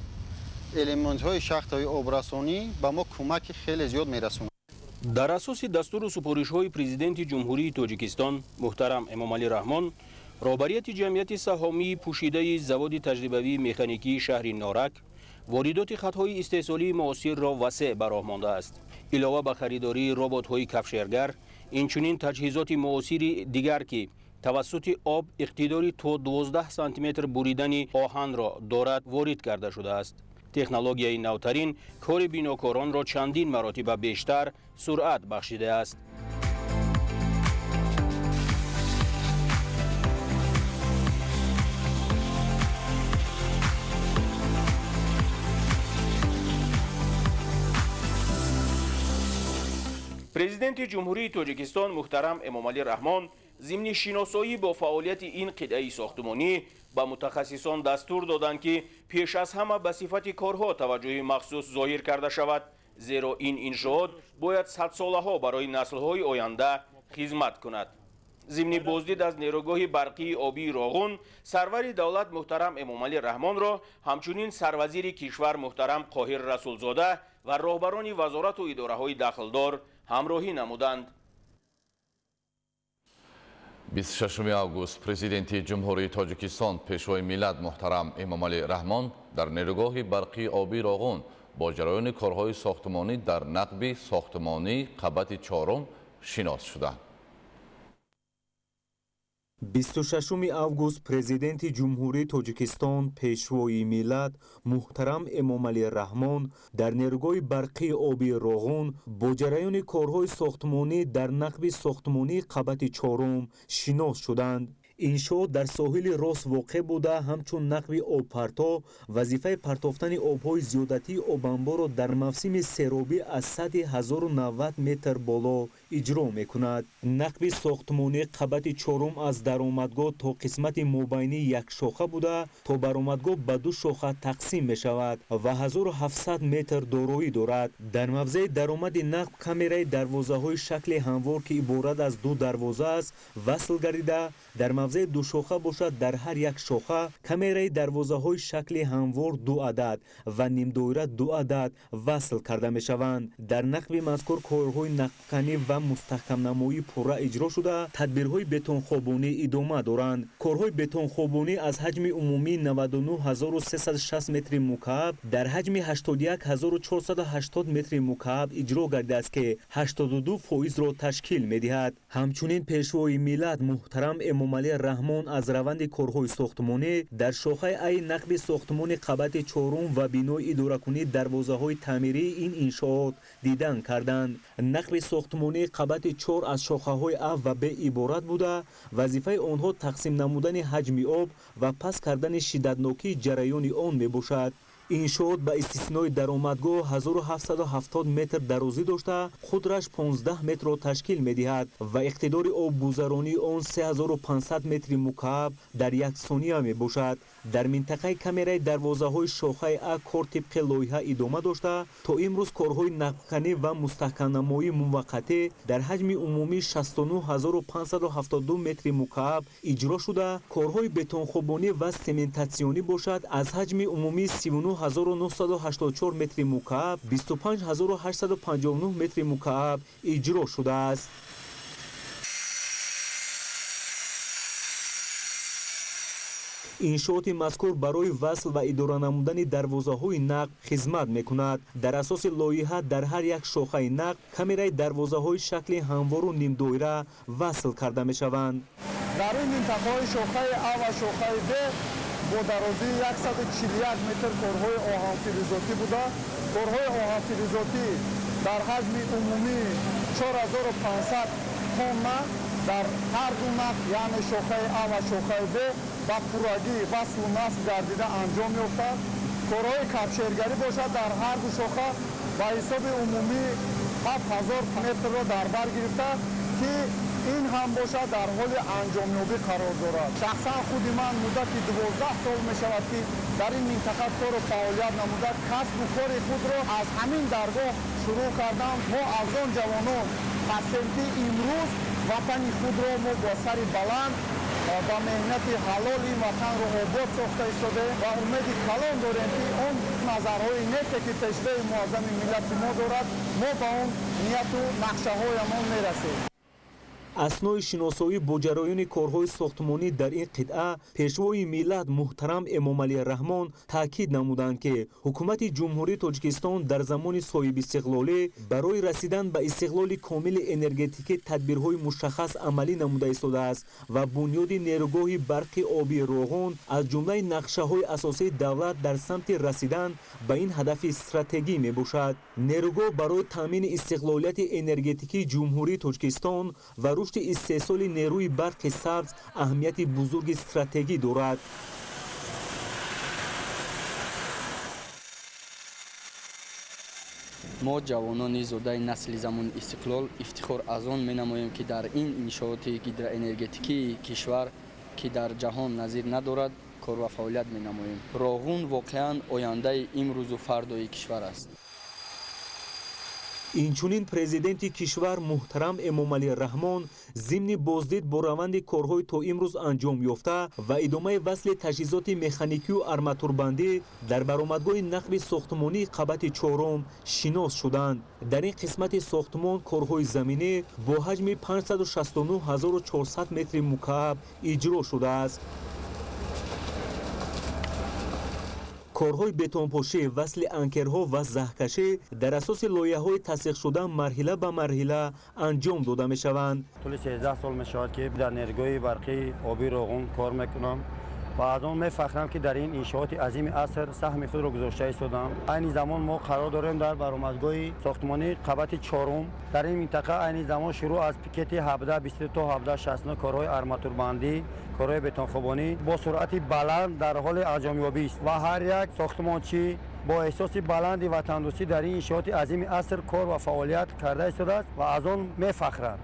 Speaker 18: элементҳои шахтаҳои обрасонӣ ба мо кӯмаки хеле зиёд мерасонад.
Speaker 16: Дар асоси дастуру супоришҳои Президенти Ҷумҳурии Тоҷикистон муҳтарам Эмомалӣ Раҳмон, роҳбарияти ҷамъияти саҳомии пӯшидаи заводи таҷрибавии механикии шаҳри Норак воридоти хатҳои истеҳсолии муосирро васеъ ба роҳ мондааст. Илова ба харидории роботҳои кафшергар, инчунин таҷҳизоти муосири дигар, ки тавассути об иқтидори то 12 сантиметр буридани оҳанро дорад, ворид карда шудааст. Технологияи навтарин кори бинокоронро чандин маротиба бештар суръат бахшидааст. Президенти Ҷумҳурии Тоҷикистон муҳтарам Эмомалӣ Раҳмон зимни шиносоӣ бо фаъолияти ин қитъаи сохтумонӣ ба мутахассисон дастур доданд, ки пеш аз ҳама ба сифати корҳо таваҷҷӯҳи махсус зоҳир карда шавад, зеро ин иншоот бояд садсолаҳо барои наслҳои оянда хизмат кунад. Зимни боздид аз нерӯгоҳи барқии обии Роғун, сарвари давлат муҳтарам Эмомалӣ Раҳмонро ҳамчунин сарвазири кишвар муҳтарам Қоҳир Расулзода ва роҳбарони вазорату идораҳои дахлдор ҳамроҳӣ намуданд.
Speaker 6: 26 август Президенти Ҷумҳурии Тоҷикистон, Пешвои миллат муҳтарам Эмомалӣ Раҳмон дар нерӯгоҳи барқии обии Роғун бо ҷараёни корҳои сохтумонӣ дар нақби сохтумонии қабати чорум шинос шуданд.
Speaker 19: 26 август Президенти Ҷумҳурии Тоҷикистон, Пешвои миллат муҳтарам Эмомалӣ Раҳмон дар нерӯгоҳи барқии обии Роғун бо ҷараёни корҳои сохтмонӣ дар нақби сохтмонии қабати чорум шинос шуданд. Иншоот дар соҳили рост воқеъ буда, ҳамчун нақби обпарто вазифаи партофтани обҳои зиёдатии обанборро дар мавсими серобӣ аз сатҳи 1090 метр боло иҷро мекунад. Нақби сохтмонии қабати чорум аз даромадгоҳ то қисмати мобайнӣ як шоха буда, то баромадгоҳ ба ду шоха тақсим мешавад ва 1700 метр дороӣ дорад. Дар мавзеи даромади нақб камераи дарвозаҳои шакли ҳамвор, ки иборат аз ду дарвоза аст, васл гардида, дар мавзеи душоха бошад, дар ҳар як шоха камераи дарвозаҳои шакли ҳамвор ду адад ва нимдоира ду адад васл карда мешаванд. Дар нақби мазкур корҳои нақбканӣ ва мустаҳкамнамоӣ пурра иҷро шуда, тадбирҳои бетонхобонӣ идома доранд. Корҳои бетонхобонӣ аз ҳаҷми умумии 99360 метри мукааб дар ҳаҷми 81480 метри мукааб иҷро гардидааст, ки 82%-ро ташкил медиҳад. Ҳамчунин Пешвои миллат муҳтарам Эмомалӣ Раҳмон аз раванди корҳои сохтмонӣ дар шохаи Аи нақби сохтмони қабати чорум ва бинои идоракунии дарвозаҳои таъмирии ин иншоот дидан карданд. Нақби сохтмонии қабати чор аз шохаҳои А ва Б иборат буда, вазифаи онҳо тақсим намудани ҳаҷми об ва паст кардани шиддатнокии ҷараёни он мебошад. Иншоот ба истиснои даромадгоҳ 1770 метр дарозӣ дошта, қудраш 15 метрро ташкил медиҳад ва иқтидори обгузаронии он 3500 метри мукааб дар як сония мебошад. Дар минтақаи камераи дарвозаҳои шохаи А кор тибқи лоиҳа идома дошта, то имрӯз корҳои нақбканӣ ва мустаҳкамнамоии муваққатӣ дар ҳаҷми умумии 69572 метри мукааб иҷро шуда, корҳои бетонхобонӣ ва сементатсионӣ бошад, аз ҳаҷми умумии 39984 метри мукааб 25859 метри мукааб иҷро шудааст. Иншооти мазкур барои васл ва идора намудани дарвозаҳои нақб хизмат мекунад. Дар асоси лоиҳа дар ҳар як шохаи нақб камераи дарвозаҳои шакли ҳамвору нимдоира васл карда мешаванд.
Speaker 20: Дар ин минтақаҳои шохаи А ва шохаи Б бо дарозии 141 метр корҳои оҳанфилизотӣ буда, корҳои оҳанфилизотӣ дар ҳаҷми умумии 4500 тонна дар ҳар ду нақб, яъне шохаи А ва шохаи Б, ба пуррагӣ васлу насб гардида анҷом ёфтад. Корҳои кафшергарӣ бошад, дар ҳар ду шоха ба ҳисоби умумии 7000 метрро дар бар гирифта, ки ин ҳам бошад дар ҳоли анҷомёбӣ қарор дорад. Шахсан худи ман муддати 12 сол мешавад, ки дар ин минтақа кору фаъолият намуда, касбу кори худро аз ҳамин даргоҳ шурӯъ кардам. Мо аз он ҷавонон ҳастем, ки имрӯз ватани худро мо бо сари баланд ба меҳнати ҳалол ин ватанро обод сохта истодаем ва умеди калон дорем, ки он назарҳои неке, ки Пешвои муаззами миллати мо дорад, мо ба он нияту нақшаҳоямон мерасем.
Speaker 19: Аснои шиносоӣ бо ҷараёни корҳои сохтмонӣ дар ин қитъа Пешвои миллат муҳтарам Эмомалӣ Раҳмон таъкид намуданд, ки Ҳукумати Ҷумҳурии Тоҷикистон дар замони соҳибистиқлолӣ барои расидан ба истиқлоли комили энергетикӣ тадбирҳои мушаххас амалӣ намуда истодааст ва бунёди нерӯгоҳи барқи обии Роғун аз ҷумлаи нақшаҳои асосии давлат дар самти расидан ба ин ҳадафи стратегӣ мебошад. Нерӯгоҳ барои таъмини истиқлолияти энергетикии Ҷумҳурии Тоҷикистон ва рушди истеҳсоли нерӯи барқи сабз аҳамияти бузурги стратегӣ дорад.
Speaker 21: Мо, ҷавонони зодаи насли замони истиқлол, ифтихор аз он менамоем, ки дар ин иншооти гидроэнергетикии кишвар, ки дар ҷаҳон назир надорад, кор ва фаъолият менамоем. Роғун воқеан ояндаи имрӯзу фардои кишвар аст.
Speaker 19: Инчунин Президенти кишвар муҳтарам Эмомалӣ Раҳмон зимни боздид бо раванди корҳои то имрӯз анҷом ёфта ва идомаи васли таҷҳизоти механикию арматурбандӣ дар баромадгоҳи нақби сохтмонии қабати чорум шинос шуданд. Дар ин қисмати сохтмон корҳои заминӣ бо ҳаҷми 569400 метри мукааб иҷро шудааст. Корҳои бетонпошӣ, васли анкерҳо ва заҳкашӣ дар асоси лоиҳаҳои тасдиқшуда марҳила ба марҳила анҷом дода мешаванд.
Speaker 22: Тӯли 13 сол мешавад, ки дар нерӯгоҳи барқии обии Роғун кор мекунам ва аз он мефахрам, ки дар ин иншооти азими аср саҳми худро гузошта истодам. Айни замон мо қарор дорем дар баромадгоҳи сохтмонии қабати чорум. Дар ин минтақа айни замон шурӯъ аз пикети 1722 то 1769 корҳои арматурбандӣ, корҳои бетонхобонӣ бо суръати баланд дар ҳоли анҷомёбист ва ҳар як сохтмончӣ Бо эҳсоси баланди ватандӯстӣ дар ин иншооти азими аср кор ва фаъолият карда истодааст ва аз он мефахрад.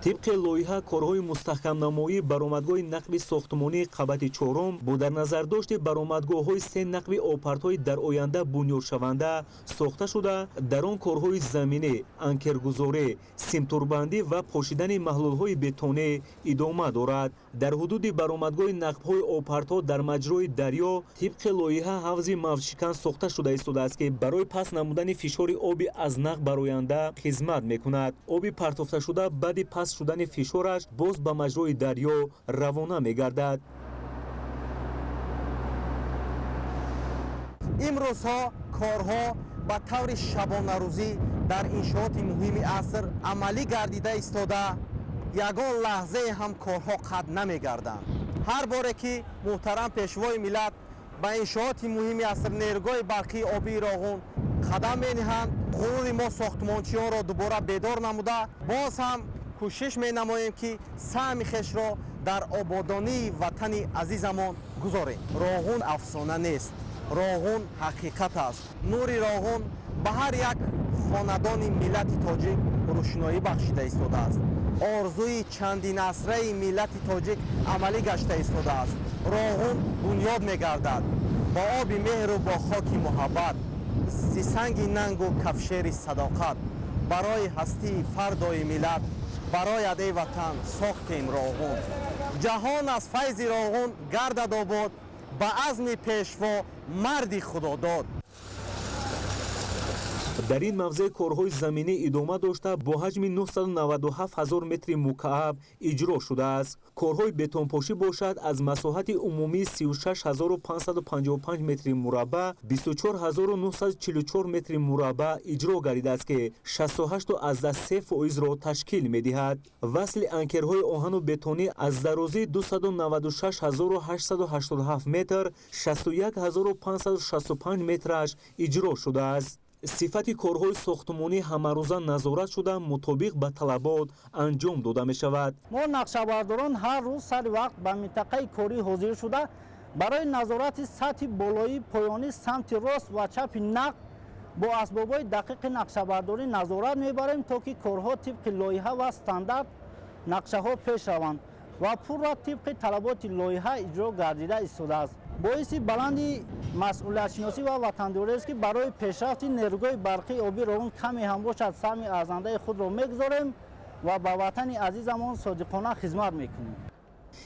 Speaker 19: Тибқи лоиҳа, корҳои мустаҳкамнамоии баромадгоҳи нақби сохтмонии қабати чорум бо дар назардошти баромадгоҳҳои се нақби обпартҳои дар оянда бунёдшаванда сохта шуда, дар он корҳои заминӣ, анкергузорӣ, симтурбандӣ ва пошидани маҳлулҳои бетонӣ идома дорад. Дар ҳудуди баромадгоҳи нақбҳои обпартҳо дар маҷрои дарё тибқи лоиҳа ҳавзи мавҷшикан сохта шуда истодааст, ки барои паст намудани фишори оби аз нақб бароянда хизмат мекунад. Оби партофташуда баъди паст шудани фишораш боз ба маҷрои дарё равона мегардад.
Speaker 2: Имрӯзҳо корҳо ба таври шабонарӯзӣ дар иншооти муҳими аср амалӣ гардида истода, ягон лаҳзае ҳам корҳо қатъ намегарданд. Ҳар боре ки муҳтарам Пешвои миллат ба иншооти муҳими аср нерӯгоҳи барқии обии Роғун қадам мениҳанд, ғурури мо сохтмончиёнро дубора бедор намуда, боз ҳам кӯшиш менамоем, ки саҳми хешро дар ободонии ватани азизамон гузорем. Роғун афсона нест, Роғун ҳақиқат аст. Нури Роғун ба ҳар як хонадони миллати тоҷик рӯшноӣ бахшида истодааст. Орзуи чандинасраи миллати тоҷик амалӣ гашта истодааст. Роғун бунёд мегардад бо оби меҳру бо хоки муҳаббат, зи санги нангу кафшери садоқат. Барои ҳастии фардои миллат, барои эй ватан сохтем Роғун. Ҷаҳон аз файзи Роғун гардад обод, ба азми Пешво марди Худодод.
Speaker 19: Дар ин мавзеъ корҳои заминӣ идома дошта, бо ҳаҷми 997 ҳазор метри мукааб иҷро шудааст. Корҳои бетонпошӣ бошад, аз масоҳати умумии 36 555 метри мураббаъ 24 944 метри мураббаъ иҷро гардидааст, ки 68,3 фоизро ташкил медиҳад. Васли анкерҳои оҳану бетонӣ аз дарозии 296 887 метр 61 565 метраш иҷро шудааст. Сифати корҳои сохтмонӣ ҳамарӯза назорат шуда, мутобиқ ба талабот анҷом дода мешавад.
Speaker 3: Мо нақшабардорон ҳар рӯз сари вақт ба минтақаи корӣ ҳозир шуда, барои назорати сатҳи болоӣ, поёнӣ, самти рост ва чапи нақб бо асбобҳои дақиқи нақшабардорӣ назорат мебарем, то ки корҳо тибқи лоиҳа ва стандарт нақшаҳо пеш раванд ва пурра тибқи талаботи лоиҳа иҷро гардида истодааст. Боиси баланди масъулиятшиносӣ ва ватандориест, ки барои пешрафти нерӯгоҳи барқии обии Роғун каме ҳам бошад, саҳми арзандаи худро мегузорем ва ба ватани азизамон содиқона хизмат мекунем.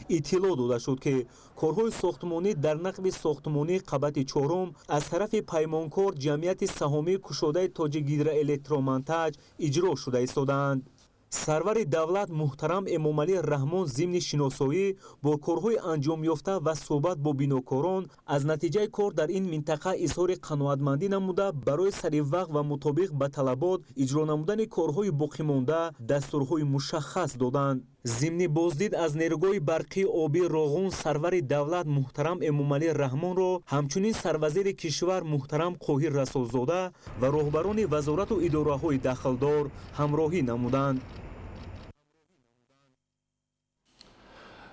Speaker 19: Иттилоъ дода шуд, ки корҳои сохтмонӣ дар нақби сохтмонии қабати чорум аз тарафи паймонкор ҷамъияти саҳомии кушодаи Тоҷикгидроэлектромонтаж иҷро шуда истодаанд. Сарвари давлат муҳтарам Эмомалӣ Раҳмон зимни шиносоӣ бо корҳои анҷомёфта ва суҳбат бо бинокорон аз натиҷаи кор дар ин минтақа изҳори қаноатмандӣ намуда, барои саривақт ва мутобиқ ба талабот иҷро намудани корҳои боқимонда дастурҳои мушаххас доданд. Зимни боздид аз нерӯгоҳи барқии обии Роғун сарвари давлат муҳтарам Эмомалӣ Раҳмонро ҳамчунин сарвазири кишвар муҳтарам Қоҳир Расулзода ва роҳбарони вазорату идораҳои дахлдор ҳамроҳӣ намуданд.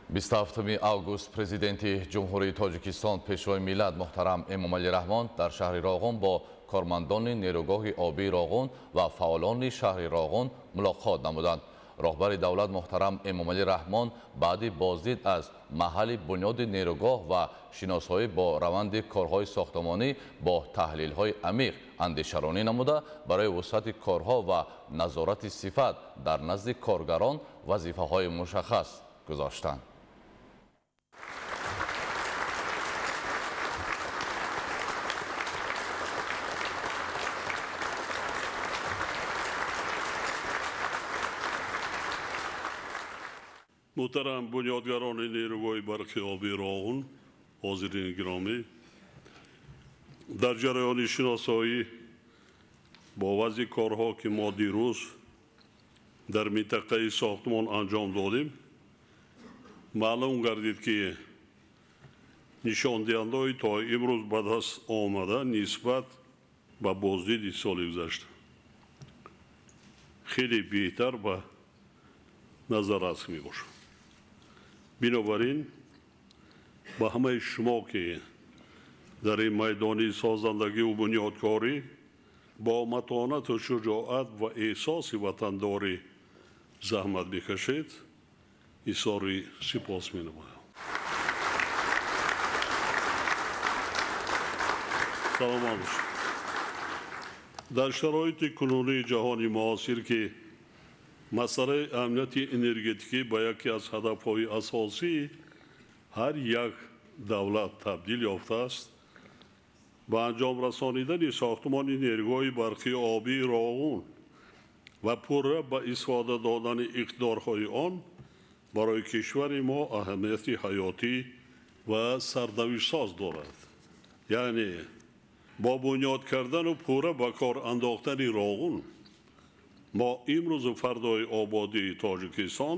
Speaker 6: 27 август Президенти Ҷумҳурии Тоҷикистон, Пешвои миллат муҳтарам Эмомалӣ Раҳмон дар шаҳри Роғун бо кормандони нерӯгоҳи обии Роғун ва фаъолони шаҳри Роғун мулоқот намуданд. Роҳбари давлат муҳтарам Эмомалӣ Раҳмон баъди боздид аз маҳалли бунёди нерӯгоҳ ва шиносоӣ бо раванди корҳои сохтмонӣ бо таҳлилҳои амиқ андешаронӣ намуда, барои вусъати корҳо ва назорати сифат дар назди коргарон вазифаҳои мушаххас гузоштанд.
Speaker 5: Муҳтарам бунёдгарони нерӯгоҳи барқи обии Роғун, ҳозирини гиромӣ, дар ҷараёни шиносоӣ бо вазъи корҳо, ки мо дирӯз дар минтақаи сохтмон анҷом додем, маълум гардид, ки нишондиҳандаҳои то имрӯз ба даст омада нисбат ба боздиди соли гузашта хеле беҳтар ба назаррас мебошад. Бинобар ин, ба ҳамаи шумо, ки Дар ин майдони созандагиву бунёдкорӣ бо матонату шуҷоат ва эҳсоси ватандорӣ заҳмат бикашед, изҳори сипос менамоям. Саломат бошед. Дар шароити кунунии ҷаҳони муосир, ки масъалаи амнияти энергетикӣ ба яке аз ҳадафҳои асосии ҳар як давлат табдил ёфтааст, ба анҷом расонидани сохтмони нерӯгоҳи барқии обии Роғун ва пурра ба истифода додани иқтидорҳои он барои кишвари мо аҳамияти ҳаётӣ ва сарнавиштсоз дорад. Яъне бо бунёд кардану пурра ба кор андохтани Роғун мо имрӯзу фардои ободии Тоҷикистон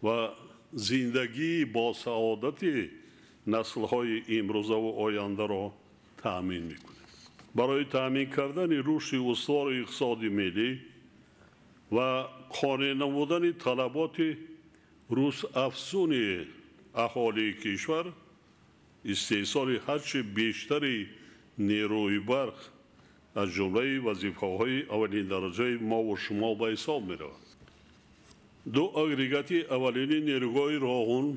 Speaker 5: ва зиндагии босаодати наслҳои имрӯзаву ояндаро таъмин мекунем. Барои таъмин кардани рушди устувори иқтисоди миллӣ ва қонеъ намудани талаботи рӯзафзуни аҳолии кишвар, истеҳсоли ҳарчи бештари нерӯи барқ аз ҷумлаи вазифаҳои аввалиндараҷаи мову шумо ба ҳисоб меравад. Ду агрегати аввалини нерӯгоҳи Роғун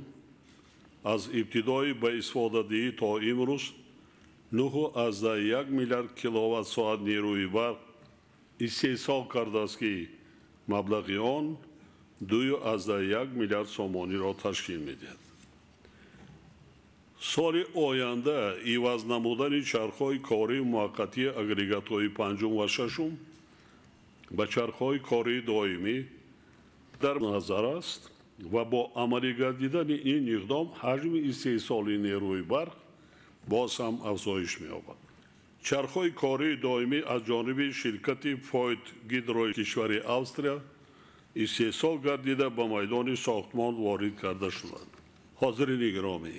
Speaker 5: аз ибтидои ба истифодадиҳӣ то имрӯз 9,1 миллиард киловатт-соат нерӯи барқ истеҳсол кардааст, ки маблағи он 2,1 миллиард сомониро ташкил медиҳад. Соли оянда иваз намудани чархҳои кории муваққатии агрегатҳои панҷум ва шашум ба чархҳои кории доимӣ дар назар аст ва бо амалӣ гардидани ин иқдом ҳаҷми истеҳсоли нерӯи барқ боз ҳам афзоиш меёбад. Чархҳои кории доимӣ аз ҷониби ширкати Фойт Гидрои кишвари Австрия истеҳсол гардида ба майдони сохтмон ворид карда шуданд. Ҳозирини гиромӣ,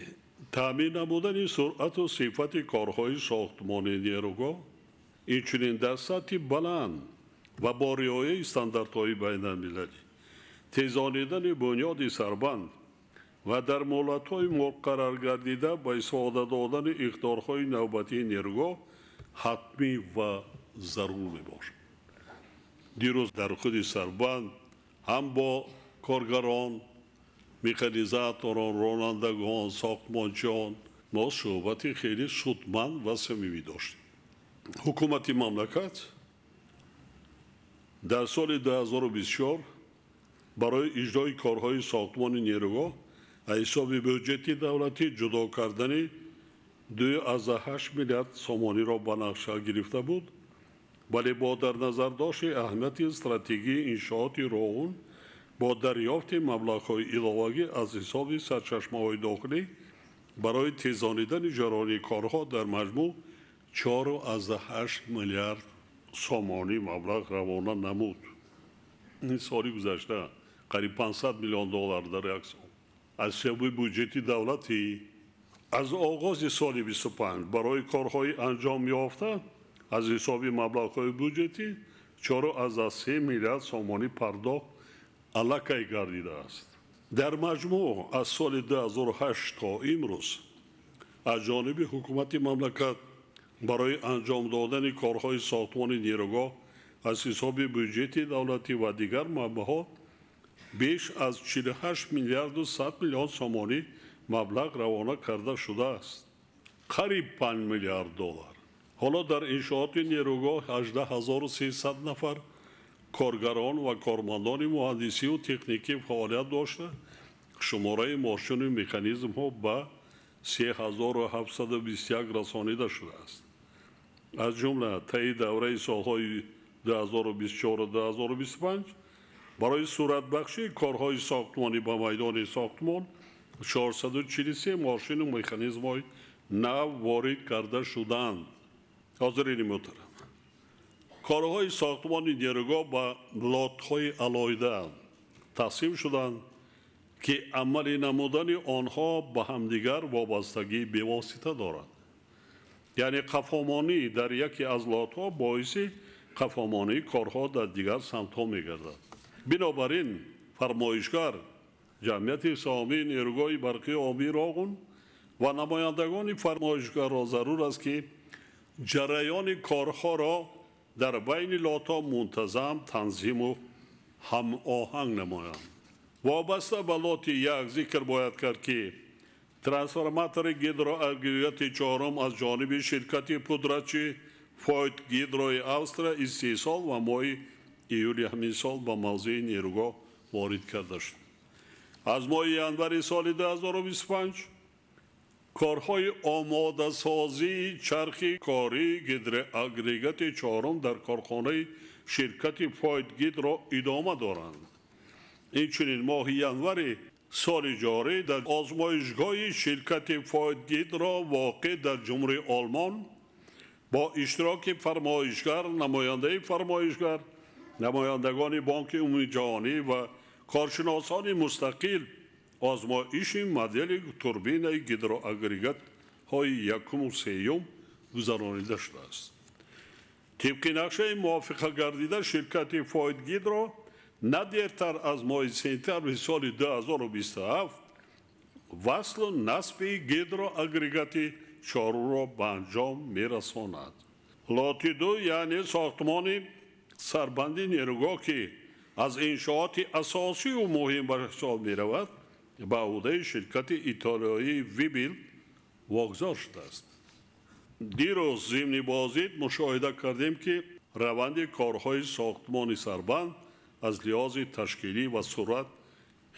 Speaker 5: таъмин намудани суръату сифати корҳои сохтмони нерӯгоҳ инчунин дар сатҳи баланд ва бо риояи стандартҳои байналмилалӣ, тезонидани бунёди сарбанд ва дар муҳлатҳои муқарраргардида ба истифода додани иқтидорҳои навбатии нерӯгоҳ ҳатмӣ ва зарур мебошад. Дирӯз дар худи сарбанд ҳам бо коргарон, механизаторон, ронандагон, сохтмончиён мо суҳбати хеле судманд ва самимӣ доштем. Ҳукумати мамлакат дар соли 2024 барои иҷрои корҳои сохтмони нерӯгоҳ аз ҳисоби бюҷети давлатӣ ҷудо кардани 2,8 миллиард сомониро ба нақша гирифта буд, вале бо дар назардошти аҳамияти стратегии иншооти Роғун бо дарёфти маблағҳои иловагӣ аз ҳисоби сарчашмаҳои дохилӣ барои тезонидани ҷараёни корҳо дар маҷмӯъ 4,8 миллиард сомонӣ маблағ равона намуд. Ин соли гузашта қариб 500 миллион доллар дар як сол аз ҳисоби бюҷети давлатӣ. Аз оғози соли 25 барои корҳои анҷом ёфта аз ҳисоби маблағҳои бюҷетӣ 4,3 миллиард сомонӣ пардохт аллакай гардидааст. Дар маҷмӯъ аз соли 2008 то имрӯз аз ҷониби ҳукумати мамлакат барои анҷом додани корҳои сохтмони нерӯгоҳ аз ҳисоби бюҷети давлатӣ ва дигар манбаъҳо беш аз 48 миллиарду 100 миллион сомонӣ маблағ равона карда шудааст, қариб 5 миллиард доллар. Ҳоло дар иншооти нерӯгоҳ 18300 нафар коргарон ва кормандони муҳандисиву техникӣ фаъолият дошта, шумораи мошину механизмҳо ба 3721 расонида шудааст. Аз ҷумла таи давраи солҳои 2024-2025 барои суратбахшии корҳои сохтмонӣ ба майдони сохтмон 443 мошину механизмҳои нав ворид карда шуданд. Ҳозирини муҳтарам, корҳои сохтмони нерӯгоҳ ба лотҳои алоҳида тақсим шуданд, ки амалӣ намудани онҳо ба ҳамдигар вобастагии бевосита дорад. Яъне қафомонӣ дар яке аз лотҳо боиси қафомонии корҳо дар дигар самтҳо мегардад. Бинобар ин фармоишгар ҷамъияти саҳомии нерӯгоҳи барқии обии Роғун Ва намояндагони фармоишгарро зарур аст, ки ҷараёни корҳоро дар байни лотҳо мунтазам танзиму ҳамоҳанг намоянд. Вобаста ба лоти 1 зикр бояд кард, ки трансформатори гидроагрегати 4 аз ҷониби ширкати пудрачи Фойт Гидрои Австрия истеҳсол ва моҳи июли ҳамин сол ба мавзеи нерӯгоҳ ворид карда шуд. Аз моҳи январи соли 2025 корҳои омодасозии чархи кории гидроагрегати 4 дар корхонаи ширкати Фойт Гидро идома доранд. Инчунин моҳи январи соли ҷорӣ дар озмоишгоҳи ширкати Фойт Гидро воқеъ дар Ҷумҳурии Олмон бо иштироки фармоишгар, намояндаи фармоишгар, намояндагони Бонки Умумиҷаҳонӣ ва коршиносони мустақил озмоиши модели турбинаи гидроагрегатҳои 1 ва 3 гузаронида шудааст. Тибқи нақшаи мувофиқа гардида, ширкати Фойт Гидро на дертар аз моҳи сентябри соли 2027 васлу насби гидроагрегати 4-ро ба анҷом мерасонад. Лоти 2, яъне сохтмони сарбанди нерӯгоҳ, ки аз иншооти асосию муҳим ба ҳисоб меравад, ба ӯҳдаи ширкати итолиёии Вибил вогузор шудааст. Дирӯз зимни боздид мушоҳида кардем, ки раванди корҳои сохтмони сарбанд аз лиҳози ташкилӣ ва суръат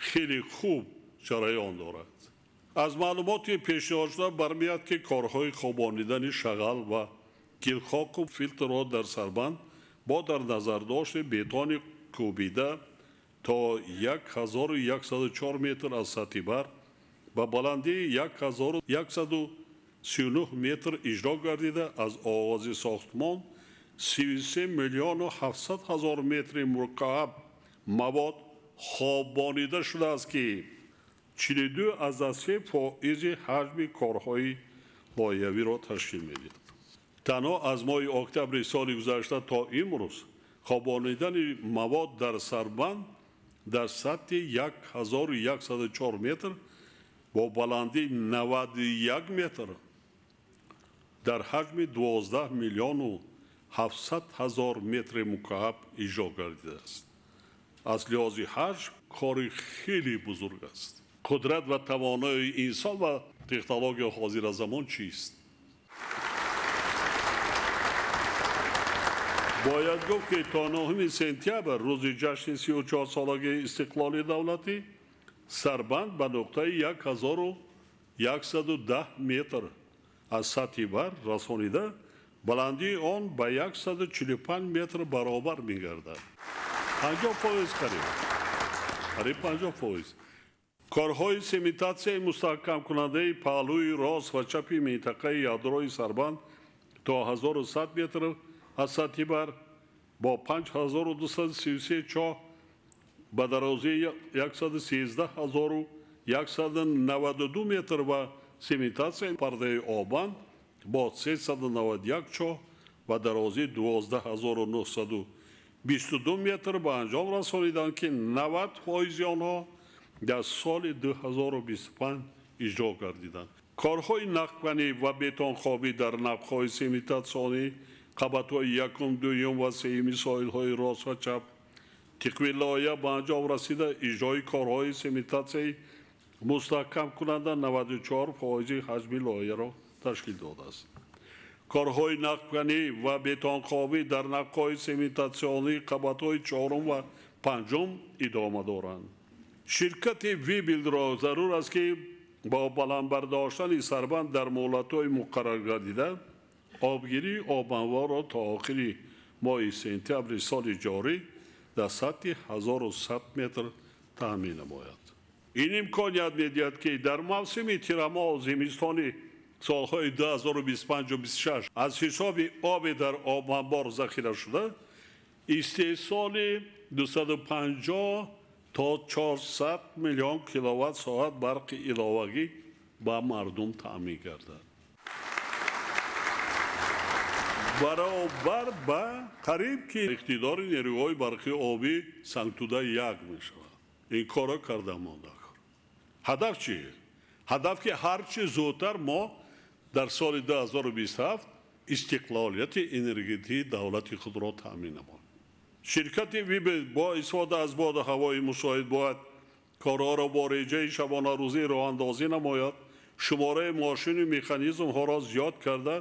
Speaker 5: хеле хуб ҷараён дорад. Аз маълумоти пешниҳодшуда бармеяд, ки корҳои хобонидани шағал ва гилхоку филтрро дар сарбанд бо дар назардошти бетони кӯбида то 1104 метр аз сатҳи баҳр ба баландии 1139 метр иҷро гардида, аз оғози сохтмон 33 миллиону 700 ҳазор метри мукааб мавод хобонида шудааст, ки 42,3% ҳаҷми корҳои лоиҳавиро ташкил медиҳад. Танҳо аз моҳи октябри соли гузашта то имрӯз хобонидани мавод дар сарбанд дар сатҳи 1104 метр бо баландии 91 метр дар ҳаҷми 12 миллиону 700 ҳазор метри мукааб иҷро гардидааст. Аз лиҳози ҳаҷм кори хеле бузург аст. Қудрат ва тавоноии инсон ва технология ҳозира замон чист? Бояд гуфт, ки то 9 сентябр, рӯзи ҷашни 34-солагии истиқлоли давлатӣ, сарбанд ба нуқтаи 1110 метр аз сатҳи баҳр расонида, баландии он ба 145 метр баробар мегардад. 50% қариб 50%. Корҳои сементатсияи мустаҳкамкунандаи паҳлӯи рост ва чапи минтақаи ядрои сарбанд то 1100 метр аз сатҳи баҳр бо 5233 чоҳ ба дарозии 113192 метр ва сементатсияи пардаи оббанд бо 391 чоҳ ба дарозии 12922 метр ба анҷом расониданд, ки 90% онҳо дар соли 2025 иҷро гардиданд. Корҳои нақбканӣ ва бетонхобӣ дар нақбҳои сементатсионӣ қабатҳои 1, 2 ва 3 соҳилҳои рост ва чап тибқи лоиҳа ба анҷом расида, иҷрои корҳои сементатсияи мустаҳкамкунанда 94% ҳаҷми лоиҳаро ташкил додааст. Корҳои нақбканӣ ва бетонхобӣ дар нақбҳои сементатсионии қабатҳои 4 ва 5 идома доранд. Ширкати Вибилро зарур аст, ки бо баланд бардоштани сарбанд дар муҳлатҳои муқаррар гардида обгирии обанворро то охири моҳи сентябри соли ҷорӣ дар сатҳи 1100 метр таъмин намояд. Ин имконият медиҳад, ки дар мавсими тирамоҳ зимистони солҳои 2025-26 аз ҳисоби оби дар обанбор захира шуда истеҳсоли 250 то 400 миллион киловатт соат барқи иловагӣ ба мардум таъмин гардад. Баробар ба қариб ки иқтидори нерӯҳои барқи обӣ Сангтуда 1 мешавад. Ин корро карда монда. Ҳадаф чи? Ҳадаф ки ҳарчи зудтар мо дар соли 2027 истиқлолияти энергетикии давлати худро таъмин намоем. Ширкати Вибел бо истифода аз боду ҳавои мусоид бояд корҳоро бо реҷаи шабонарӯзӣ роҳандозӣ намояд, шумораи мошину механизмҳоро зиёд карда,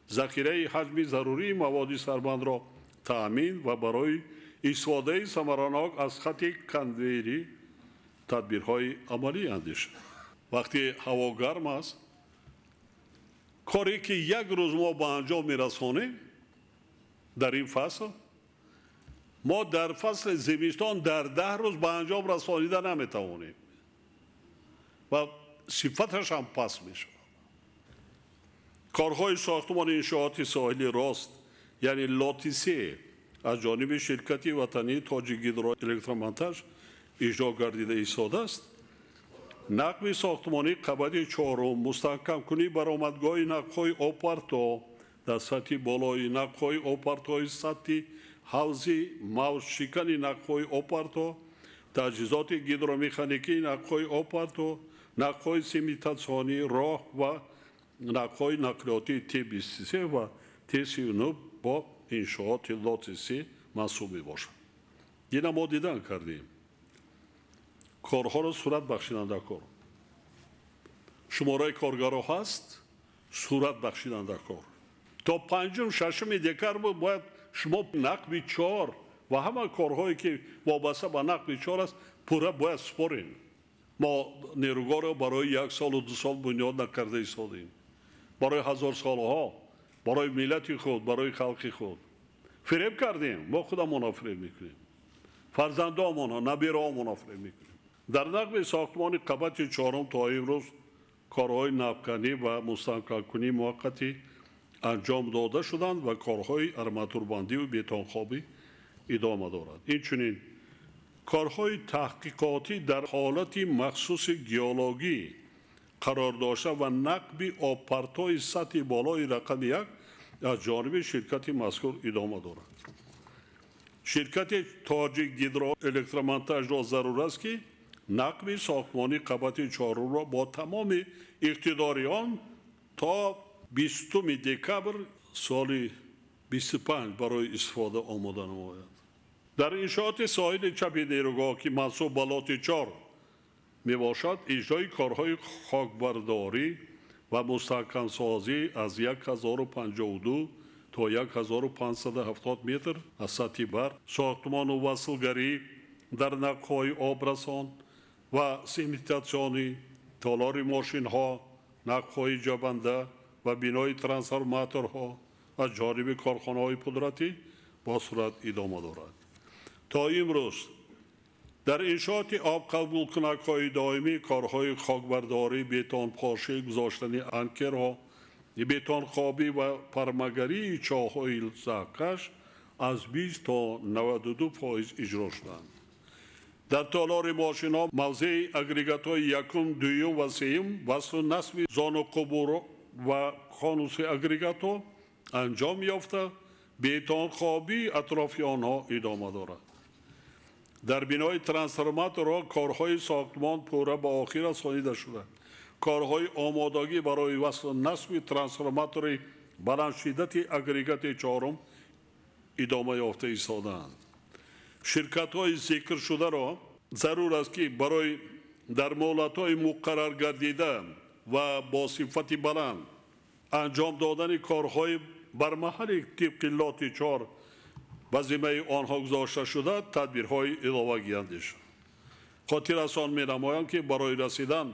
Speaker 5: захираи ҳаҷми зарурии маводи сарбандро таъмин ва барои истифодаи самаранок аз хати конвейерӣ тадбирҳои амалӣ андешад. Вақте ҳаво гарм аст, коре ки як рӯз мо ба анҷом мерасонем дар ин фасл, мо дар фасли зимистон дар 10 рӯз ба анҷом расонида наметавонем ва сифаташ ҳам паст мешавад. Корҳои сохтмони иншооти соҳили рост, яъне лоти 3, аз ҷониби ширкати ватании Тоҷикгидроэлектромонтаж иҷро гардида истодааст. Нақби сохтмонии қабати 4, мустаҳкамкунии баромадгоҳи нақбҳои обпарто дар сатҳи болои нақбҳои обпартои сатҳи ҳавзи мавҷшикани нақбҳои обпарто, таҷҳизоти гидромеханикии нақбҳои обпарто, нақбҳои сементатсионии роҳ ва нақбҳои нақлиётии Т-23 ва Т-39 бо иншооти лоти 3 мансуб мебошад. Ина мо дидан кардем. Корҳоро сурат бахшиданда кор. Шумораи коргаро ҳаст, сурат бахшиданда кор. То 5-6 декабр бояд шумо нақби 4 ва ҳама корҳое ки вобаста ба нақби 4 аст, пурра бояд супорем. Мо нерӯгоҳро барои 1 солу 2 сол бунёд накарда истодем. Барои 1000 солҳо, барои миллати худ, барои халқи худ. Фиреб кардем, мо худамонро фиреб мекунем. Фарзандонамонро, набираҳомонро фиреб мекунем. Дар нақби сохтмони қабати 4 то имрӯз корҳои нақбканӣ ва мустаҳкамкунии муваққатӣ анҷом дода шуданд ва корҳои арматурбандиву бетонхобӣ идома дорад. Инчунин корҳои таҳқиқотӣ дар ҳолати махсуси геологӣ қарор дошта ва нақби обпартои сатҳи болои рақами 1 аз ҷониби ширкати мазкур идома дорад. Ширкати Тоҷикгидроэлектромонтажро зарур аст ки нақби сохтмони қабати 4-ро бо тамоми иқтидори он то 20 декабр соли 25 барои истифода омода намояд. Дар иншооти соҳили чапи нерӯгоҳ ки мансуб ба лоти 4 мебошад, иҷрои корҳои хокбардорӣ ва мустаҳкамсозӣ аз 1052 то 1570 метр аз сатҳи бар, сохтмону васлгарӣ дар нақбҳои обрасон ва сементатсионӣ, толори мошинҳо, нақбҳои ҷабанда ва бинои трансформаторҳо аз ҷониби корхонаҳои пудратӣ бо суръат идома дорад. То имрӯз дар иншооти обқабулкунакҳои доимӣ корҳои хокбардорӣ, бетонпошӣ, гузоштани анкерҳо, бетонхобӣ ва пармагарии чоҳҳои заҳкаш аз 20 то 92% иҷро шуданд. Дар толори мошинҳо мавзеи агрегатҳои 1, 2 ва 3 васлу насби зонуқубур ва конуси агрегатҳо анҷом ёфта, бетонхобии атрофи онҳо идома дорад. Дар бинои трансформаторҳо корҳои сохтмон пурра ба охир расонида шуда, корҳои омодагӣ барои васлу насби трансформатори баландшиддати агрегати 4 идома ёфта истодаанд. Ширкатҳои зикршударо зарур аст ки барои дар муҳлатҳои муқаррар гардида ва бо сифати баланд анҷом додани корҳои бармаҳали тибқи лоти 4 ба зиммаи онҳо гузошта шуда тадбирҳои иловагӣ андешанд. Хотиррасон менамоям ки барои расидан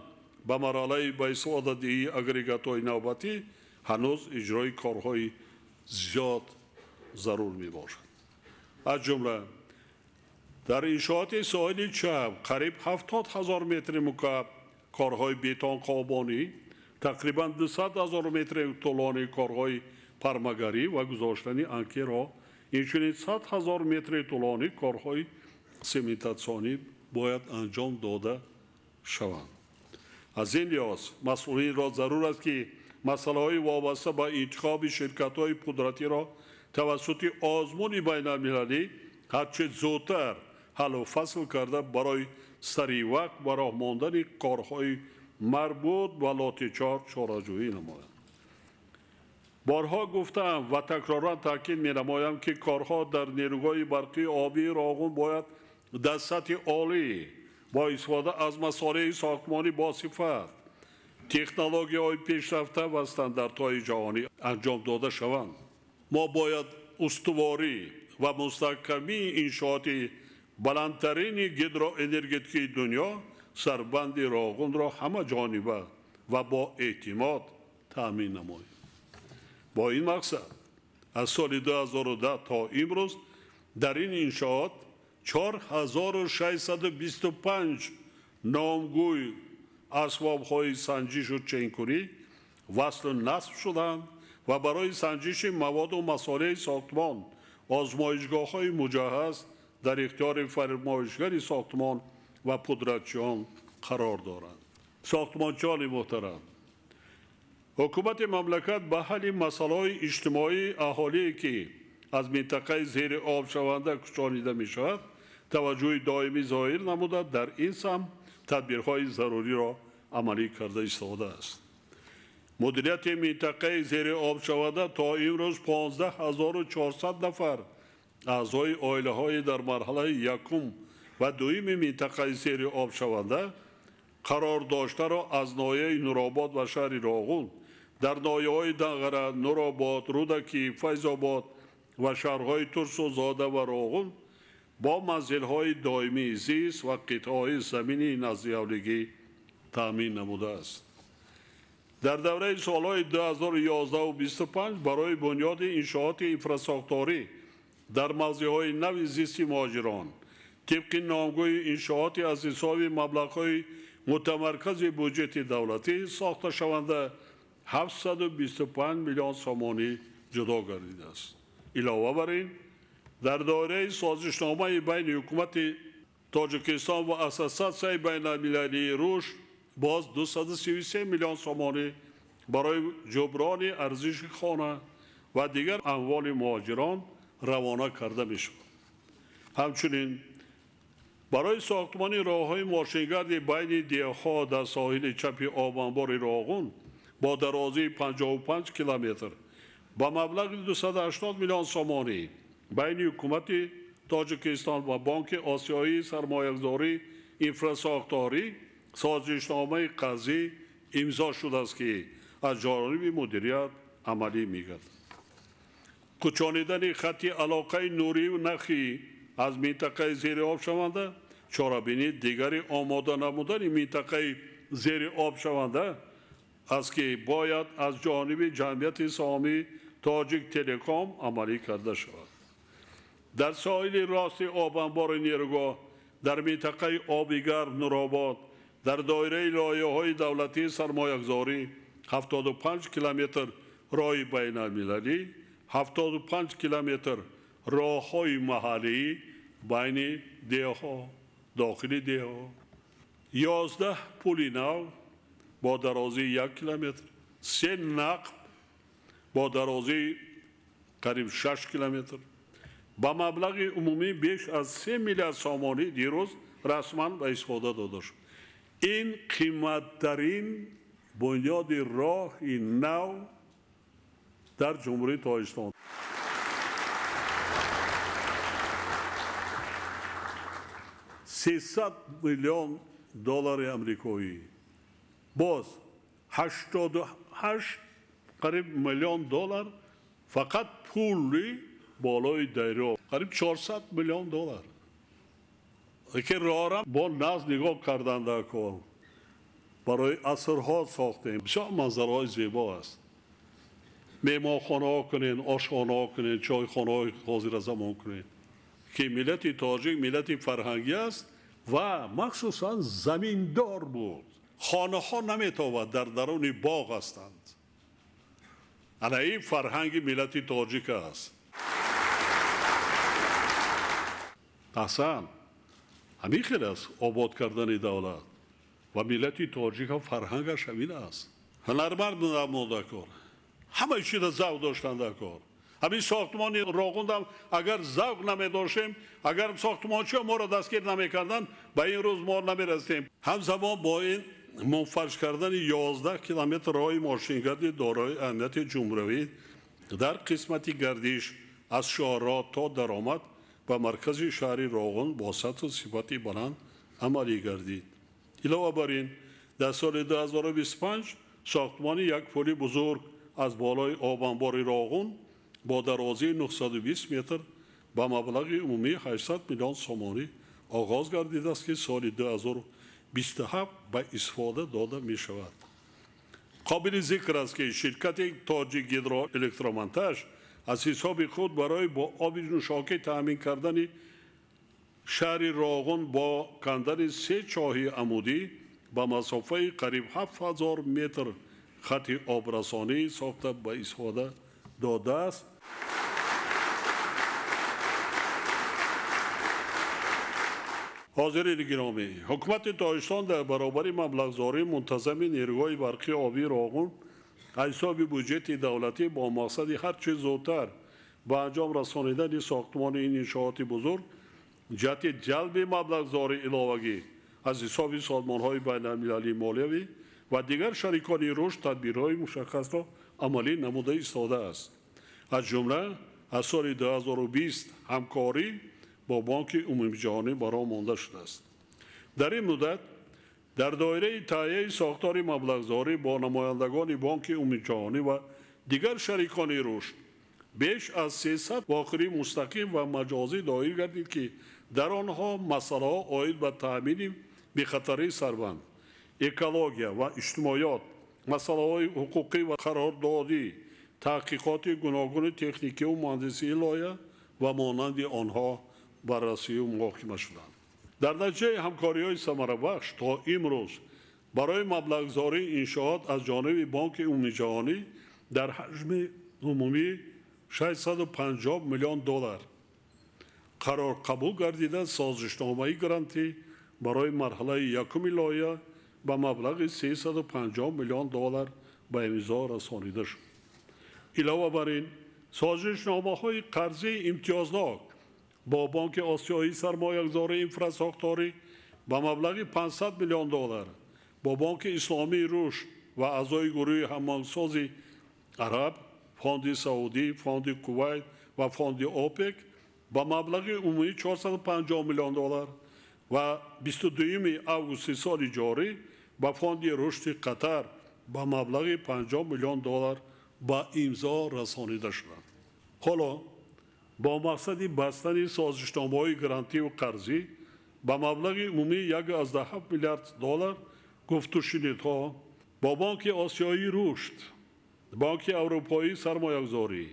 Speaker 5: ба марҳилаи ба истифодадиҳии агрегатҳои навбатӣ ҳанӯз иҷрои корҳои зиёд зарур мебошад. Аз ҷумла дар иншооти соҳили чап қариб 70 000 метри мукааб корҳои бетонқобонӣ, тақрибан 200 000 метри тӯлонии корҳои пармагарӣ ва гузоштани анкерҳо, инчунин 100 000 метри тӯлонии корҳои сементатсионӣ бояд анҷом дода шаванд. Аз ин лиҳоз масъулинро зарур аст ки масъалаҳои вобаста ба интихоби ширкатҳои пудратиро тавассути озмуни байналмилалӣ ҳарчи зудтар ҳаллу фасл карда барои саривақт ба роҳ мондани корҳои марбут ба лоти 4 чораҷӯӣ намоянд. Борҳо гуфтаам ва такроран таъкид менамоям, ки корҳо дар нерӯгоҳи барқии обии Роғун бояд дар сатҳи олӣ бо истифода аз масолеҳи сохтмонӣ босифат, технологияҳои пешрафта ва стандартҳои ҷаҳонӣ анҷом дода шаванд. Мо бояд устуворӣ ва мустаҳкамии иншооти баландтарини гидроэнергетикии дунё сарбанди Роғунро ҳамаҷониба ва бо эътимод таъмин намоем. Бо ин мақсад аз соли 2010 то имрӯз дар ин иншоот 4625 номгӯй асбобҳои санҷишу ченкунӣ васлу насб шуданд ва барои санҷиши маводу масолеҳи сохтмон озмоишгоҳҳои муҷаҳҳаз дар ихтиёри фармоишгари сохтмон ва пудратчиён қарор доранд. Сохтмончиёни муҳтарам, ҳукумати мамлакат ба ҳалли масъалаҳои иҷтимоии аҳолие, ки аз минтақаи зери об шаванда кӯчонида мешавад, таваҷҷӯҳи доимӣ зоҳир намуда, дар ин самт тадбирҳои заруриро амалӣ карда истодааст. Мудирияти минтақаи зери об шаванда то имрӯз 15400 нафар аъзои оилаҳои дар марҳалаи якум ва дуюми минтақаи зери об шаванда қарор доштаро аз ноҳияи Нуробод ва шаҳри Роғун, дар ноҳияҳои Данғара, Нуробод, Рӯдакӣ, Файзобод ва шаҳрҳои Турсунзода ва Роғун бо манзилҳои доимии зист ва қитъаҳои замини наздиҳавлигӣ таъмин намудааст. Дар давраи солҳои 2011-25 барои бунёди иншооти инфрасохторӣ дар мавзеъҳои нави зисти муҳоҷирон тибқи номгӯи иншооти аз ҳисоби маблағҳои мутамаркази буҷети давлатӣ сохташаванда 725 миллион сомонӣ ҷудо гардидааст. Илова бар ин, дар доираи созишномаи байни ҳукумати Тоҷикистон ва Ассотсиатсияи байналмилалии рушд боз 233 миллион сомонӣ барои ҷуброни арзиши хона ва дигар амволи муҳоҷирон равона карда мешавад. Ҳамчунин барои сохтмони роҳҳои мошингарди байни деҳҳо дар соҳили чапи обанбори Роғун бо дарозии 55 километр ба маблағи 280 миллион сомонӣ байни ҳукумати Тоҷикистон ва Бонки Осиёии сармоягузорӣ инфрасохторӣ созишномаи қарзӣ имзо шудааст, ки аз ҷониби мудирият амалӣ мегардад. Кӯчонидани хатти алоқаи нурию нахӣ аз минтақаи зери об шаванда чорабинии дигари омода намудани минтақаи зери об шаванда аст, ки бояд аз ҷониби ҷамъияти саҳомии Тоҷик Телеком амалӣ карда шавад. Дар соҳили рости обанбори нерӯгоҳ дар минтақаи оби гарм Нуробод дар доираи лоиҳаҳои давлатии сармоягузорӣ 75 километр роҳи байналмилалӣ, 75 километр роҳҳои маҳаллӣ байни деҳҳо, дохили деҳҳо, 11 пули нав бо дарозии 1 километр, 3 нақб бо дарозии қариб 6 километр ба маблағи умумӣ беш аз 3 миллиард сомонӣ дирӯз расман ба истифода дода шуд. Ин қиматтарин бунёди роҳи нав дар Ҷумҳурии Тоҷикистон. $300 миллион амрикоӣ, боз 88 қариб миллион доллар фақат пули болои дарё, қариб $400 миллион. Ки роҳра бо наз нигоҳ кардан дар кор барои асрҳо сохтем. Бисёр манзараҳои зебо аст. Меҳмонхонаҳо кунед, ошхонаҳо кунед, чойхонаҳои ҳозиразамон кунед, ки миллати тоҷик миллати фарҳангӣ аст ва махсусан заминдор буд. Хонаҳо наметавонад дар даруни боғ ҳастанд. Ана ин фарҳанги миллати тоҷик аст. Аҳсан, ҳамин хел аст обод кардани давлат ва миллати тоҷик ҳам фарҳангаш ҳамин аст. Ҳунарманд буданд дар кор, ҳамаи чиза завқ доштанд дар кор. Ҳамин сохтмони Роғундам агар завқ намедоштем, агар сохтмончиҳо моро дастгир намекарданд, ба ин рӯз мо намерасидем. Ҳамзамон бо ин мунфарш кардани 11 километр роҳи мошингарди дорои аҳамияти ҷумҳуриявӣ дар қисмати гардиш аз шоҳроҳ то даромад ба маркази шаҳри Роғун бо сатҳу сифати баланд амалӣ гардид. Илова бар ин, дар соли 2025 сохтмони як пули бузург аз болои обанбори Роғун бо дарозии 920 метр ба маблағи умумии 800 миллион сомонӣ оғоз гардидааст, ки соли 2027 ба истифода дода мешавад. Қобили зикр аст, ки ширкати Тоҷик Гидроэлектромонтаж аз ҳисоби худ барои бо оби нӯшокӣ таъмин кардани шаҳри Роғун бо кандани 3 чоҳи амудӣ ба масофаи қариб 7000 метр хати обрасонӣ сохта ба истифода додааст. Ҳозирини гиромӣ, ҳукумати Тоҷикистон дар баробари маблағгузории мунтазами нерӯгоҳи барқии обии Роғун аз ҳисоби буҷети давлатӣ бо мақсади ҳарчи зудтар ба анҷом расонидани сохтмони ин иншооти бузург ҷиҳати ҷалби маблағгузории иловагӣ аз ҳисоби созмонҳои байналмилалии молиявӣ ва дигар шарикони рушд тадбирҳои мушаххасро амалӣ намуда истодааст. Аз ҷумла аз соли 2020 ҳамкорӣ бо Бонки Умумиҷаҳонӣ ба роҳ монда шудааст. Дар ин муддат дар доираи таҳияи сохтори маблағгузорӣ бо намояндагони Бонки Умумиҷаҳонӣ ва дигар шарикони рушд беш аз 300 вохӯрии мустақим ва маҷозӣ доир гардид, ки дар онҳо масъалаҳо оид ба таъмини бехатарии сарбанд, экология ва иҷтимоиёт, масъалаҳои ҳуқуқӣ ва қарордодӣ, таҳқиқоти гуногуни техникиву муҳандисии лоиҳа ва монанди онҳо баррасию муҳокима шуданд. Дар натиҷаи ҳамкориҳои самарабахш то имрӯз барои маблағгузории иншоот аз ҷониби Бонки Умумиҷаҳонӣ дар ҳаҷми умумии 650 миллион доллар қарор қабул гардида, созишномаи грантӣ барои марҳилаи якуми лоиҳа ба маблағи 350 миллион доллар ба имзо расонида шуд. Илова бар ин, созишномаҳои қарзии имтиёзнок бо Бонки Осиёии сармоягузории инфрасохторӣ ба маблағи 500 миллион доллар, бо Бонки Исломии рушд ва аъзои гурӯҳи ҳамоҳангсози араб, Фонди Саудӣ, Фонди Кувайт ва Фонди ОПЕК ба маблағи умумии 450 миллион доллар ва 22 августи соли ҷорӣ ба Фонди рушди Қатар ба маблағи 50 миллион доллар ба имзо расонида шуданд. Ҳоло бо мақсади бастани созишномаҳои грантиву қарзӣ ба маблағи умумии 1,7 миллиард доллар гуфтушунидҳо бо Бонки Осиёии рушд, Бонки Аврупоии сармоягузорӣ,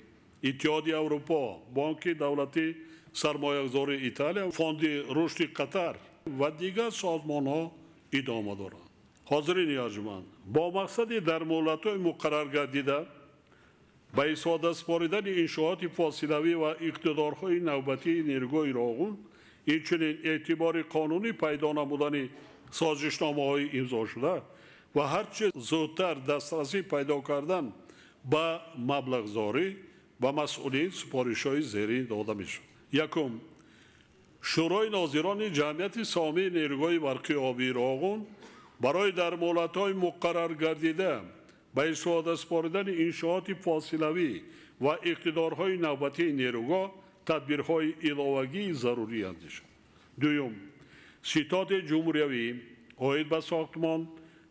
Speaker 5: Иттиҳоди Аврупо, Бонки давлатии сармоягузории Италия, Фонди рушди Қатар ва дигар созмонҳо идома доранд. Ҳозирини арҷманд, бо мақсади дар муҳлатҳои муқаррар гардида ба истифода супоридани иншооти фосилавӣ ва иқтидорҳои навбатии нерӯгоҳи Роғун, инчунин эътибори қонунӣ пайдо намудани созишномаҳои имзошуда ва ҳарчи зудтар дастрасӣ пайдо кардан ба маблағгузорӣ ба масъулин супоришҳои зерин дода мешавад. Якум, Шӯрои нозирони ҷамъияти саҳомии нерӯгоҳи барқии обии Роғун барои дар муҳлатҳои муқаррар гардида ба истифода супоридани иншооти фосилавӣ ва иқтидорҳои навбатии нерӯгоҳ тадбирҳои иловагии зарурӣ андешад. Дуюм, ситоди ҷумҳуриявӣ оид ба сохтмон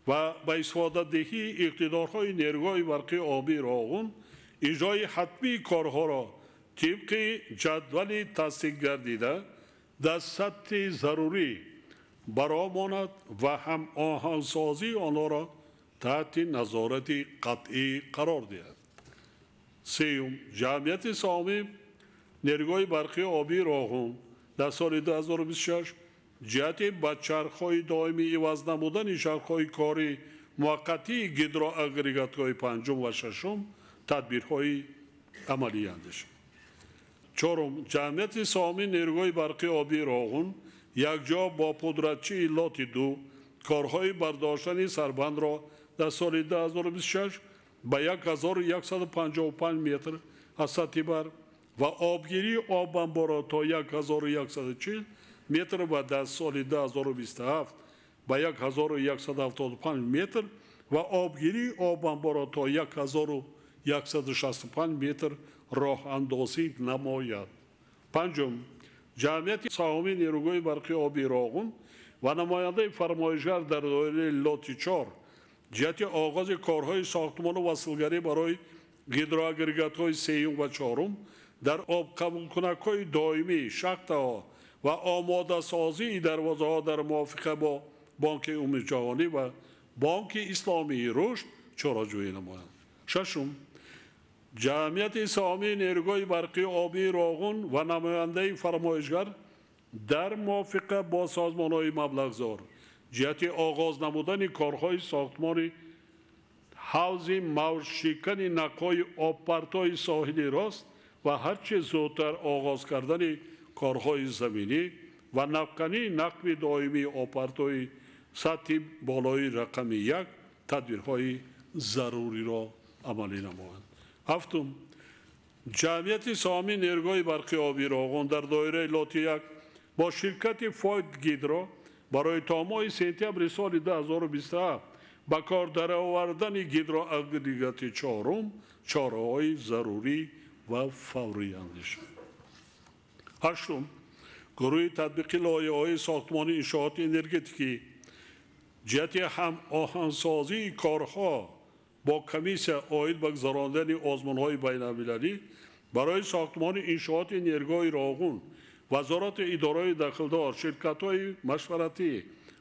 Speaker 5: ва ба истифодадиҳии иқтидорҳои нерӯгоҳи барқии обии Роғун иҷрои ҳатмии корҳоро тибқи ҷадвали тасдиқ гардида дар сатҳи зарурӣ бароҳ монад ва ҳамоҳангсозии онҳоро таҳти назорати қатъӣ қарор диҳад. Сеюм, ҷамъияти саҳомии нерӯгоҳи барқии обии Роғун дар соли 2026 ҷиҳати ба чархҳои доимӣ иваз намудани чархҳои кори муваққатии гидроагрегатҳои панҷум ва шашум тадбирҳои амалӣ андешад. Чорум, ҷамъияти саҳомии нерӯгоҳи барқии обии Роғун якҷо бо пудратчии лоти 2 корҳои бардоштани сарбандро дар соли 2026 ба 1155 метр аз сатҳи бар ва обгирии обанборро то 1140 метр ва дар соли 2027 ба 1175 метр ва обгирии обанборро то 1165 метр роҳандозӣ намояд. Панҷум, ҷамъияти саҳомии нерӯгоҳи барқи оби Роғун ва намояндаи фармоишгар дар доираи лоти 4 ҷиҳати оғози корҳои сохтмону васлгарӣ барои гидроагрегатҳои сеюм ва чорум дар обқабулкунакҳои доимӣ, шахтаҳо ва омодасозии дарвозаҳо дар мувофиқа бо Бонки Умумиҷаҳонӣ ва Бонки Исломии Рушд чораҷӯӣ намоянд. Шашум, ҷамъияти саҳомии нерӯгоҳи барқи обии Роғун ва намояндаи фармоишгар дар мувофиқа бо созмонҳои маблағзор ҷиҳати оғоз намудани корҳои сохтмони ҳавзи мавҷшикани нақҳои обпартои соҳили рост ва ҳарчи зудтар оғоз кардани корҳои заминӣ ва нақкании нақби доимии обпартои сатҳи болои рақами 1 тадбирҳои заруриро амалӣ намоянд. Ҳафтум, ҷамъияти саҳомии нерӯгоҳи барқи оби Роғун дар доираи лоти 1 бо ширкати Фойт Гидро барои то моҳи сентябри соли 2027 ба кор даровардани гидроагрегати чорум чораҳои зарурӣ ва фаврӣ андешад. Ҳаштум, гурӯҳи татбиқи лоиҳаҳои сохтмони иншооти энергетикӣ ҷиҳати ҳамоҳангсозии корҳо бо комиссия оид ба гузарондани озмунҳои байналмилалӣ барои сохтмони иншооти нерӯгоҳи Роғун, вазорати идораҳои дахлдор, ширкатҳои машваратӣ,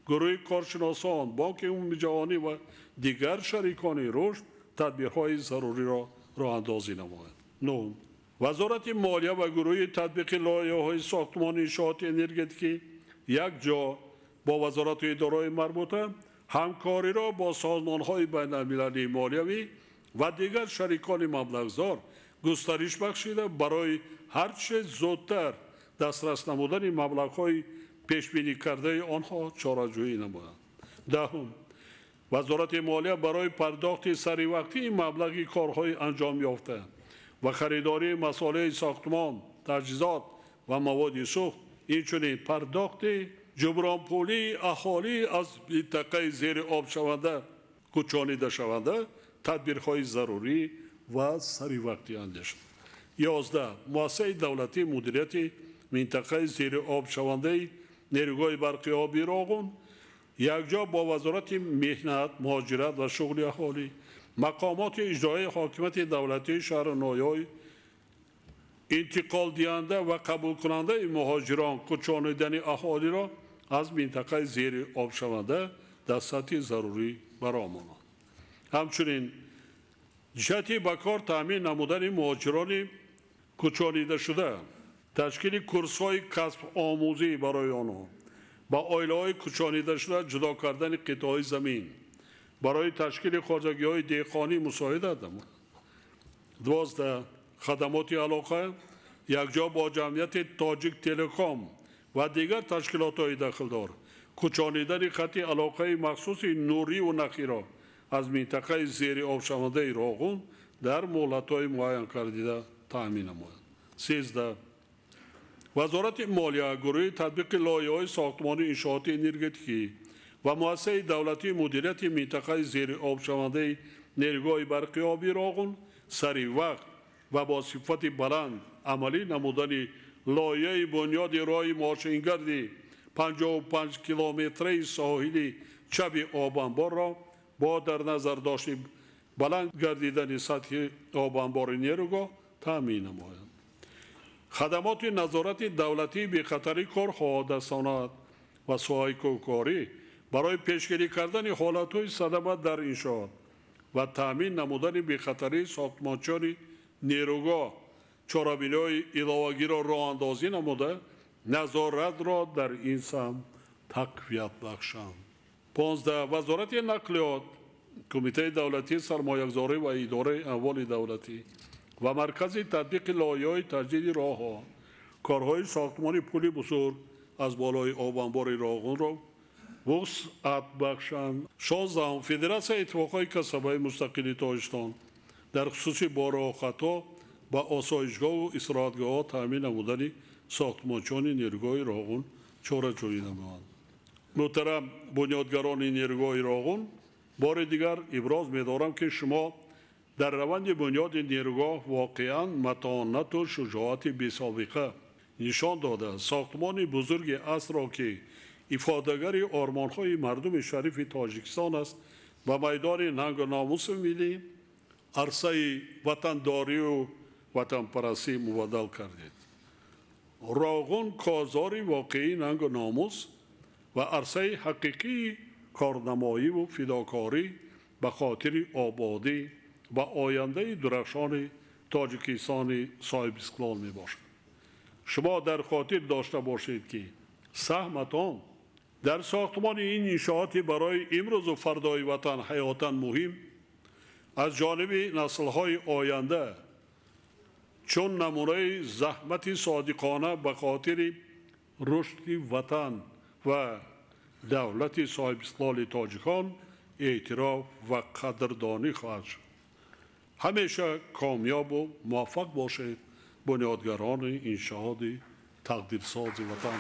Speaker 5: гурӯҳи коршиносон, Бонки Умумиҷаҳонӣ ва дигар шарикони рушд тадбирҳои заруриро роҳандозӣ намояд. Нуҳум, вазорати молия ва гурӯҳи татбиқи лоиҳаҳои сохтмони иншооти энергетикӣ якҷо бо вазорату идораҳои марбута ҳамкориро бо созмонҳои байналмилалии молиявӣ ва дигар шарикони маблағзор густариш бахшида барои ҳарчи зудтар дастрас намудани маблағҳои пешбинӣ кардаи онҳо чораҷӯӣ намоянд. Даҳум, вазорати молия барои пардохти саривақтии маблағи корҳои анҷом ёфта ва харидории масолеҳи сохтмон, таҷҳизот ва маводи сӯхт, инчунин пардохти ҷубронпулии аҳолӣ аз минтақаи зери обшаванда кӯчонидашаванда тадбирҳои зарурӣ ва саривақтӣ андешад. 11. Муассисаи давлатии мудирияти минтақаи зери обшавандаи нерӯгоҳи барқи оби Роғун якҷо бо вазорати меҳнат, муҳоҷират ва шуғли аҳолӣ, мақомоти иҷроияи ҳокимияти давлатии шаҳру ноҳияҳои интиқолдиҳанда ва қабулкунандаи муҳоҷирон кӯчонидани аҳолиро аз минтақаи зери обшаванда дар сатҳи зарурӣ баромонанд. Ҳамчунин ҷиҳати ба кор таъмин намудани муҳоҷирони кӯчонидашуда, ташкили курсҳои касбомӯзӣ барои онҳо, ба оилаҳои кӯчонидашуда ҷудо кардани қитъаҳои замин барои ташкили хоҷагиҳои деҳқонӣ мусоидат намояд. 12. Хадамоти алоқа якҷо бо ҷамъияти Тоҷик Телеком ва дигар ташкилотҳои дахлдор кӯчонидани хати алоқаи махсуси нуриву нахиро аз минтақаи зери обшавандаи Роғун дар муҳлатҳои муайянкардида таъмин намояд. 13. Вазорати молия, гурӯҳи татбиқи лоиҳаҳои сохтмони иншооти энергетикӣ ва муассисаи давлатии мудирияти минтақаи зери обшавандаи нерӯгоҳи барқи оби Роғун сари вақт ва бо сифати баланд амалӣ намудани лоиҳаи бунёди роҳи мошингарди 55 километраи соҳили чаби обанборро бо дар назар дошти баланд гардидани сатҳи обанбори нерӯгоҳ таъмин намояд. Хадамоти назорати давлатии бехатарии корҳо дар саноат ва соҳаи кӯҳкорӣ барои пешгирӣ кардани ҳолатҳои садама дар иншоот ва таъмин намудани бехатарии сохтмончиёни нерӯгоҳ чорабиниҳои иловагиро роҳандозӣ намуда назоратро дар ин самт тақвият бахшанд. 15. Вазорати нақлиёт, Кумитаи давлатии сармоягузорӣ ва идораи амволи давлатӣ ва маркази татбиқи лоиҳаҳои таҷдиди роҳҳо корҳои сохтмони пули бузург аз болои обанбори Роғунро вусъат бахшанд. 16. Федератсияи иттифоқҳои касабаи мустақили Тоҷикистон дар хусуси бо роҳхатҳо ба осоишгоҳу истироҳатгоҳҳо таъмин намудани сохтмончиёни нерӯгоҳи Роғун чораҷӯӣ намоянд. Муҳтарам бунёдгарони нерӯгоҳи Роғун, бори дигар иброз медорам, ки шумо дар раванди бунёди нерӯгоҳ воқеан матонату шуҷоати бесобиқа нишон дода, сохтмони бузурги асрро, ки ифодагари ормонҳои мардуми шарифи Тоҷикистон аст, ба майдони нангу номуси миллӣ, арсаи ватандорию ватанпарастӣ мубаддал кардед. Роғун козори воқеии нангу номус ва арсаи ҳақиқии корнамоиву фидокорӣ ба хотири ободӣ ва ояндаи дурахшони Тоҷикистони соҳибистиқлол мебошад. Шумо дар хотир дошта бошед, ки саҳматон дар сохтмони ин иншооти барои имрӯзу фардои ватан ҳаётан муҳим аз ҷониби наслҳои оянда чун намунаи заҳмати содиқона ба хотири рушди ватан ва давлати соҳибистиқлоли тоҷикон эътироф ва қадрдонӣ хоҳад шуд. Ҳамеша комёбу муваффақ бошед, бунёдгарони иншооти тақдирсози ватан.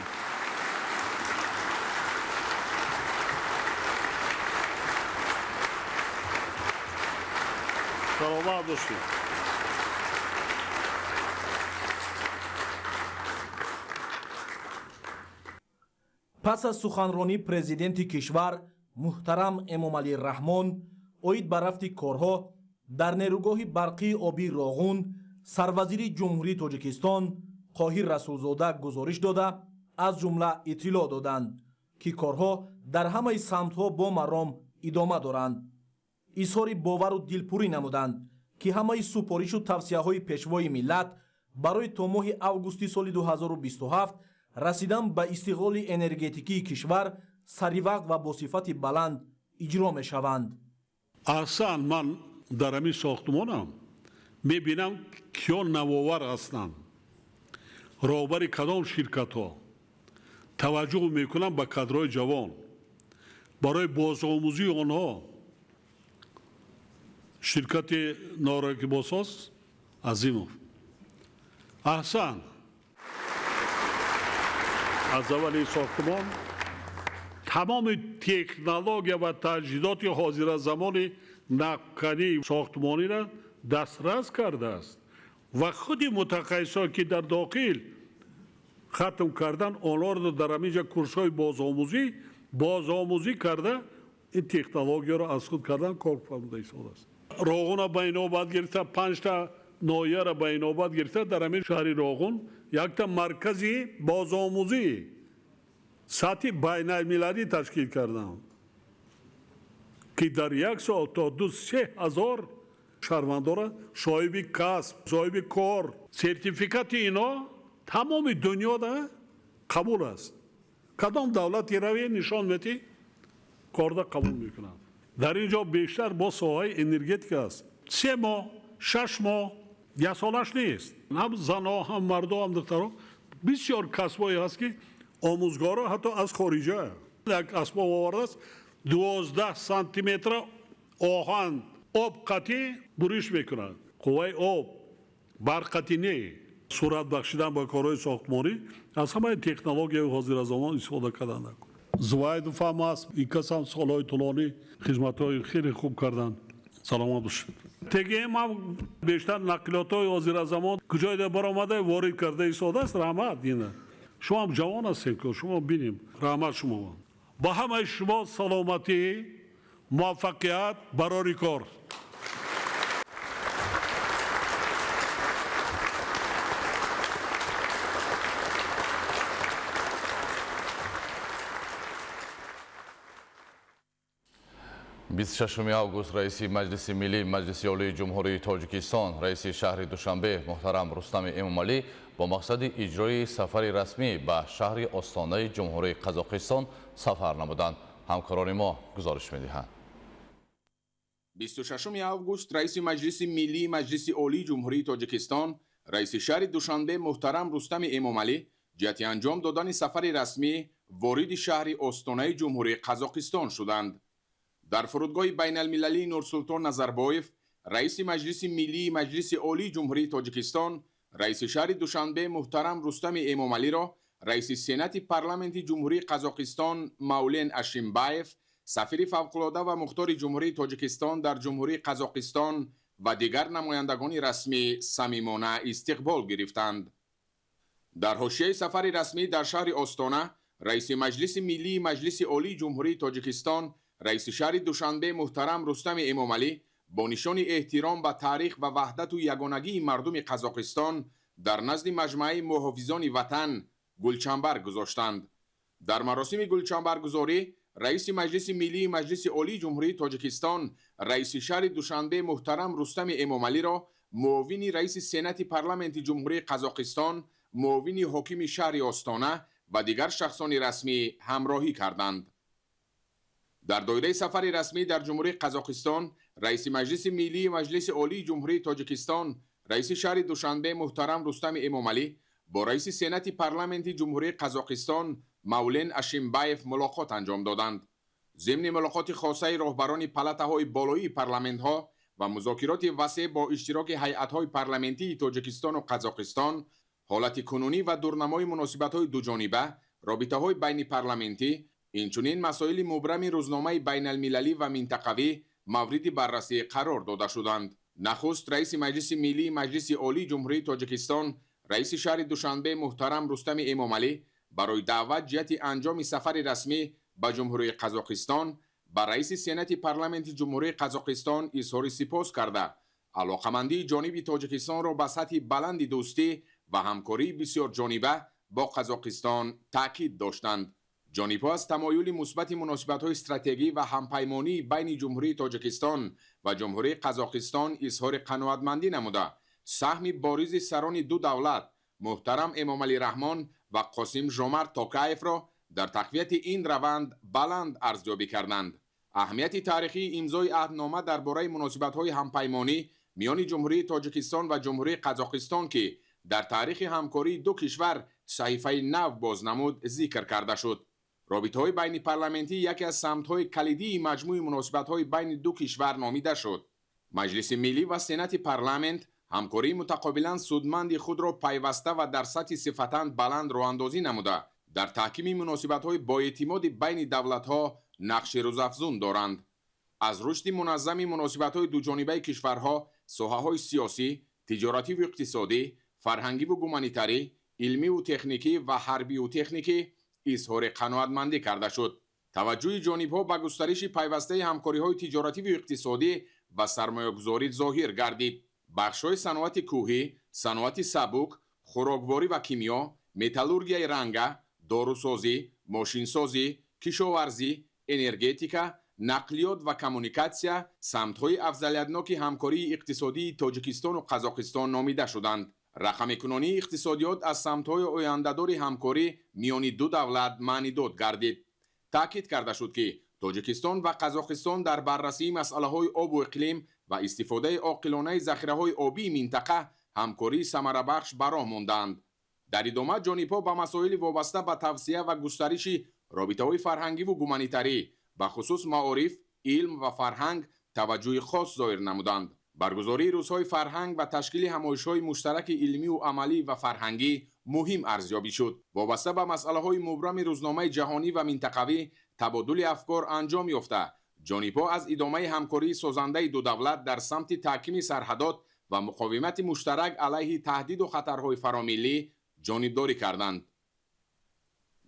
Speaker 5: Саломат бошед.
Speaker 1: Пас аз суханронии президенти кишвар муҳтарам Эмомалӣ Раҳмон оид ба рафти корҳо дар нерӯгоҳи барқии обии Роғун, сарвазири Ҷумҳурии Тоҷикистон Қоҳир Расулзода гузориш дода, аз ҷумла иттилоъ доданд, ки корҳо дар ҳамаи самтҳо бо маром идома доранд. Изҳори бовару дилпурӣ намуданд, ки ҳамаи супоришу тавсияҳои пешвои миллат барои то моҳи августи соли 2027 расидан ба истиқлоли энергетикии кишвар саривақт ва бо сифати баланд иҷро мешаванд.
Speaker 5: Аҳсан, ман дар ҳамин сохтмонам мебинам, киё навовар ҳастанд, роҳбари кадом ширкатҳо. Таваҷҷӯҳ мекунам ба кадрҳои ҷавон барои бозомӯзии онҳо. Ширкати норакибосоз Азимов. Аҳсан, аз аввали сохтмон тамоми технология ва таҷҳизоти ҳозиразамони нақбкании сохтмониро дастрас кардааст ва худи мутахассисон, ки дар дохил хатм кардан, онҳоро дар ҳамин ҷо курсҳои бозомӯзӣ карда, ин технологияро аз худ кардан кор фармуда истодааст. Роғунро ба инобат гирифта, 5та ноҳияро ба инобат гирифта, дар ҳамин шаҳри Роғун якта маркази бозомӯзӣ сатҳи байналмилалӣ ташкил кардам, ки дар як сол то 2-3 ҳазор шаҳрвандора соҳиби касб, соҳиби кор, сертификати ино тамоми дунёда қабул аст. Кадом давлати раве нишон метӣ, корда қабул мекунанд. Дар ин ҷо бештар бо соҳаи энергетика аст. 3 моҳ, 6 моҳ, як солаш нест. Ҳам занҳо, ҳам мардо, ҳам духтаро бисёр касбҳое ҳаст, ки омӯзгоро ҳатто аз хориҷа як асбоб овардааст, 12 сантиметра оҳан об қатъӣ буриш мекунад. Қувваи об барқ қатъӣ не. Суръат бахшидан ба корҳои сохтмонӣ аз ҳамаи технологияи ҳозиразамон истифода кардан. Зувайдов ҳам аст, ин кас ҳам солҳои тӯлонӣ хизматҳои хеле хуб карданд. Саломат бошед. ТГМ ҳам бештар нақлиётҳои ҳозиразамон куҷоида баромада ворид карда истодааст. Раҳмат, ина шумо ҳам ҷавон ҳастед, шумо бинем. Раҳмат шумо. Ба ҳамаи шумо саломатӣ, муваффақият, барори кор.
Speaker 6: Бисту шашуми август раиси Маҷлиси Миллӣ Маҷлиси Олии Ҷумҳурии Тоҷикистон, раиси шаҳри Душанбе муҳтарам Рустами Эмомалӣ бо мақсади иҷрои сафари расмӣ ба шаҳри Остонаи Ҷумҳурии Қазоқистон сафар намуданд. Ҳамкорони мо гузориш медиҳанд.
Speaker 4: 26 август раиси Маҷлиси Миллии Маҷлиси Олии Ҷумҳурии Тоҷикистон, раиси шаҳри Душанбе муҳтарам Рустами Эмомалӣ ҷиҳати анҷом додани сафари расмӣ вориди шаҳри Остонаи Ҷумҳурии Қазоқистон шуданд. Дар фурудгоҳи байналмилалии Нурсултон Назарбоев, раиси Маҷлиси Миллии Маҷлиси Олии Ҷумҳурии Тоҷикистон, раиси шаҳри Душанбе муҳтарам Рустами Эмомалиро Раиси Сенати Парламенти Ҷумҳурии Қазоқистон Маулен Ашимбаев, сафири фавқулода ва мухтори Ҷумҳурии Тоҷикистон дар Ҷумҳурии Қазоқистон ва дигар намояндагони расмӣ самимона истиқбол гирифтанд. Дар ҳошияи сафари расмӣ дар шаҳри Остона, Раиси Маҷлиси Миллии Маҷлиси Олии Ҷумҳурии Тоҷикистон, Раиси шаҳри Душанбе муҳтарам Рустами Эмомалӣ бо нишони эҳтиром ба таърих ва ваҳдату ягонагии мардуми Қазоқистон дар назди маҷмӯаи муҳофизони ватан гулчамбар гузоштанд. Дар маросими гулчамбаргузорӣ Раиси Маҷлиси Миллии Маҷлиси Олии Ҷумҳурии Тоҷикистон, Раиси шаҳри Душанбе муҳтарам Рустами Эмомалиро муовини раиси Сенати Парламенти Ҷумҳурии Қазоқистон, муовини ҳокими шаҳри Остона ва дигар шахсони расмӣ ҳамроҳӣ карданд. Дар доираи сафари расмӣ дар Ҷумҳурии Қазоқистон, Раиси Маҷлиси Миллии Маҷлиси Олии Ҷумҳурии Тоҷикистон, Раиси шаҳри Душанбе муҳтарам Рустами Эмомалӣ бо Раиси Сенати Парламенти Ҷумҳурии Қазоқистон Маулен Ашимбаев мулоқот анҷом доданд. Зимни мулоқоти хосаи роҳбарони палатаҳои болоии парламентҳо ва музокироти васеъ бо иштироки ҳайатҳои парламентии Тоҷикистону Қазоқистон, ҳолати кунунӣ ва дурнамои муносибатҳои дуҷониба, робитаҳои байнипарламентӣ, инчунин масоили мубрами рӯзномаи байналмилалӣ ва минтақавӣ мавриди баррасӣ қарор дода шуданд. Нахуст Раиси Маҷлиси Миллии Маҷлиси Олии Ҷумҳурии Тоҷикистон, Раиси шаҳри Душанбе муҳтарам Рустами Эмомалӣ барои даъват ҷиҳати анҷоми сафари расмӣ ба Ҷумҳурии Қазоқистон ба Раиси Сенати Парламенти Ҷумҳурии Қазоқистон изҳори сипос карда, алоқамандии ҷониби Тоҷикистонро ба сатҳи баланди дӯстӣ ва ҳамкории бисёрҷониба бо Қазоқистон таъкид доштанд. Ҷонибҳо аз тамоюли мусбати муносибатҳои стратегӣ ва ҳампаймонии байни Ҷумҳурии Тоҷикистон ва Ҷумҳурии Қазоқистон изҳори қаноатмандӣ намуда, саҳми боризи сарони ду давлат муҳтарам Эмомалӣ Раҳмон ва Қосим Жомарт Токаевро дар тақвияти ин раванд баланд арзёбӣ карданд. Аҳамияти таърихии имзои аҳднома дар бораи муносибатҳои ҳампаймонӣ миёни Ҷумҳурии Тоҷикистон ва Ҷумҳурии Қазоқистон, ки дар таърихи ҳамкории ду кишвар саҳифаи нав боз намуд, зикр карда шуд. Робитаҳои байнипарламентӣ яке аз самтҳои калидии маҷмӯи муносибатҳои байни ду кишвар номида шуд. Маҷлиси Миллӣ ва Сенати Парламент ҳамкории мутақобилан судманди худро пайваста ва дар сатҳи сифатан баланд роҳандозӣ намуда, дар таҳкими муносибатҳои боэътимоди байни давлатҳо нақши рӯзафзун доранд. Аз рушди муназзами муносибатҳои дуҷонибаи кишварҳо соҳаҳои сиёсӣ, тиҷоративу иқтисодӣ, фарҳангиву гуманитарӣ, илмиву техникӣ ва ҳарбиву техникӣ изҳори қаноатмандӣ карда шуд. Таваҷҷӯҳи ҷонибҳо ба густариши пайвастаи ҳамкориҳои тиҷоративу иқтисодӣ ва сармоягузорӣ зоҳир гардид. Бахшҳои саноати кӯҳӣ, саноати сабук, хӯрокворӣ ва кимиё, металлургияи ранга, дорусозӣ, мошинсозӣ, кишоварзӣ, энергетика, нақлиёт ва коммуникатсия самтҳои афзалиятноки ҳамкории иқтисодии Тоҷикистону Қазоқистон номида шуданд. Рақамикунонии иқтисодиёт аз самтҳои ояндадори ҳамкорӣ миёни ду давлат маънидод гардид. Таъкид карда шуд, ки Тоҷикистон ва Қазоқистон дар баррасии масъалаҳои обу иқлим ва истифодаи оқилонаи захираҳои обии минтақа ҳамкории самарабахш ба роҳ мондаанд. Дар идома ҷонибҳо ба масоили вобаста ба тавсия ва густариши робитаҳои фарҳангиву гуманитарӣ, бахусус маориф, илм ва фарҳанг таваҷҷӯҳи хос зоҳир намуданд. Баргузории рӯзҳои фарҳанг ва ташкили ҳамоишҳои муштараки илмиву амалӣ ва фарҳангӣ муҳим арзёбӣ шуд. Вобаста ба масъалаҳои мубрами рӯзномаи ҷаҳонӣ ва минтақавӣ табодули афкор анҷом ёфта, ҷонибҳо аз идомаи ҳамкории созандаи ду давлат дар самти таҳкими сарҳадот ва муқовимати муштарак алайҳи таҳдиду хатарҳои фаромиллӣ ҷонибдорӣ карданд.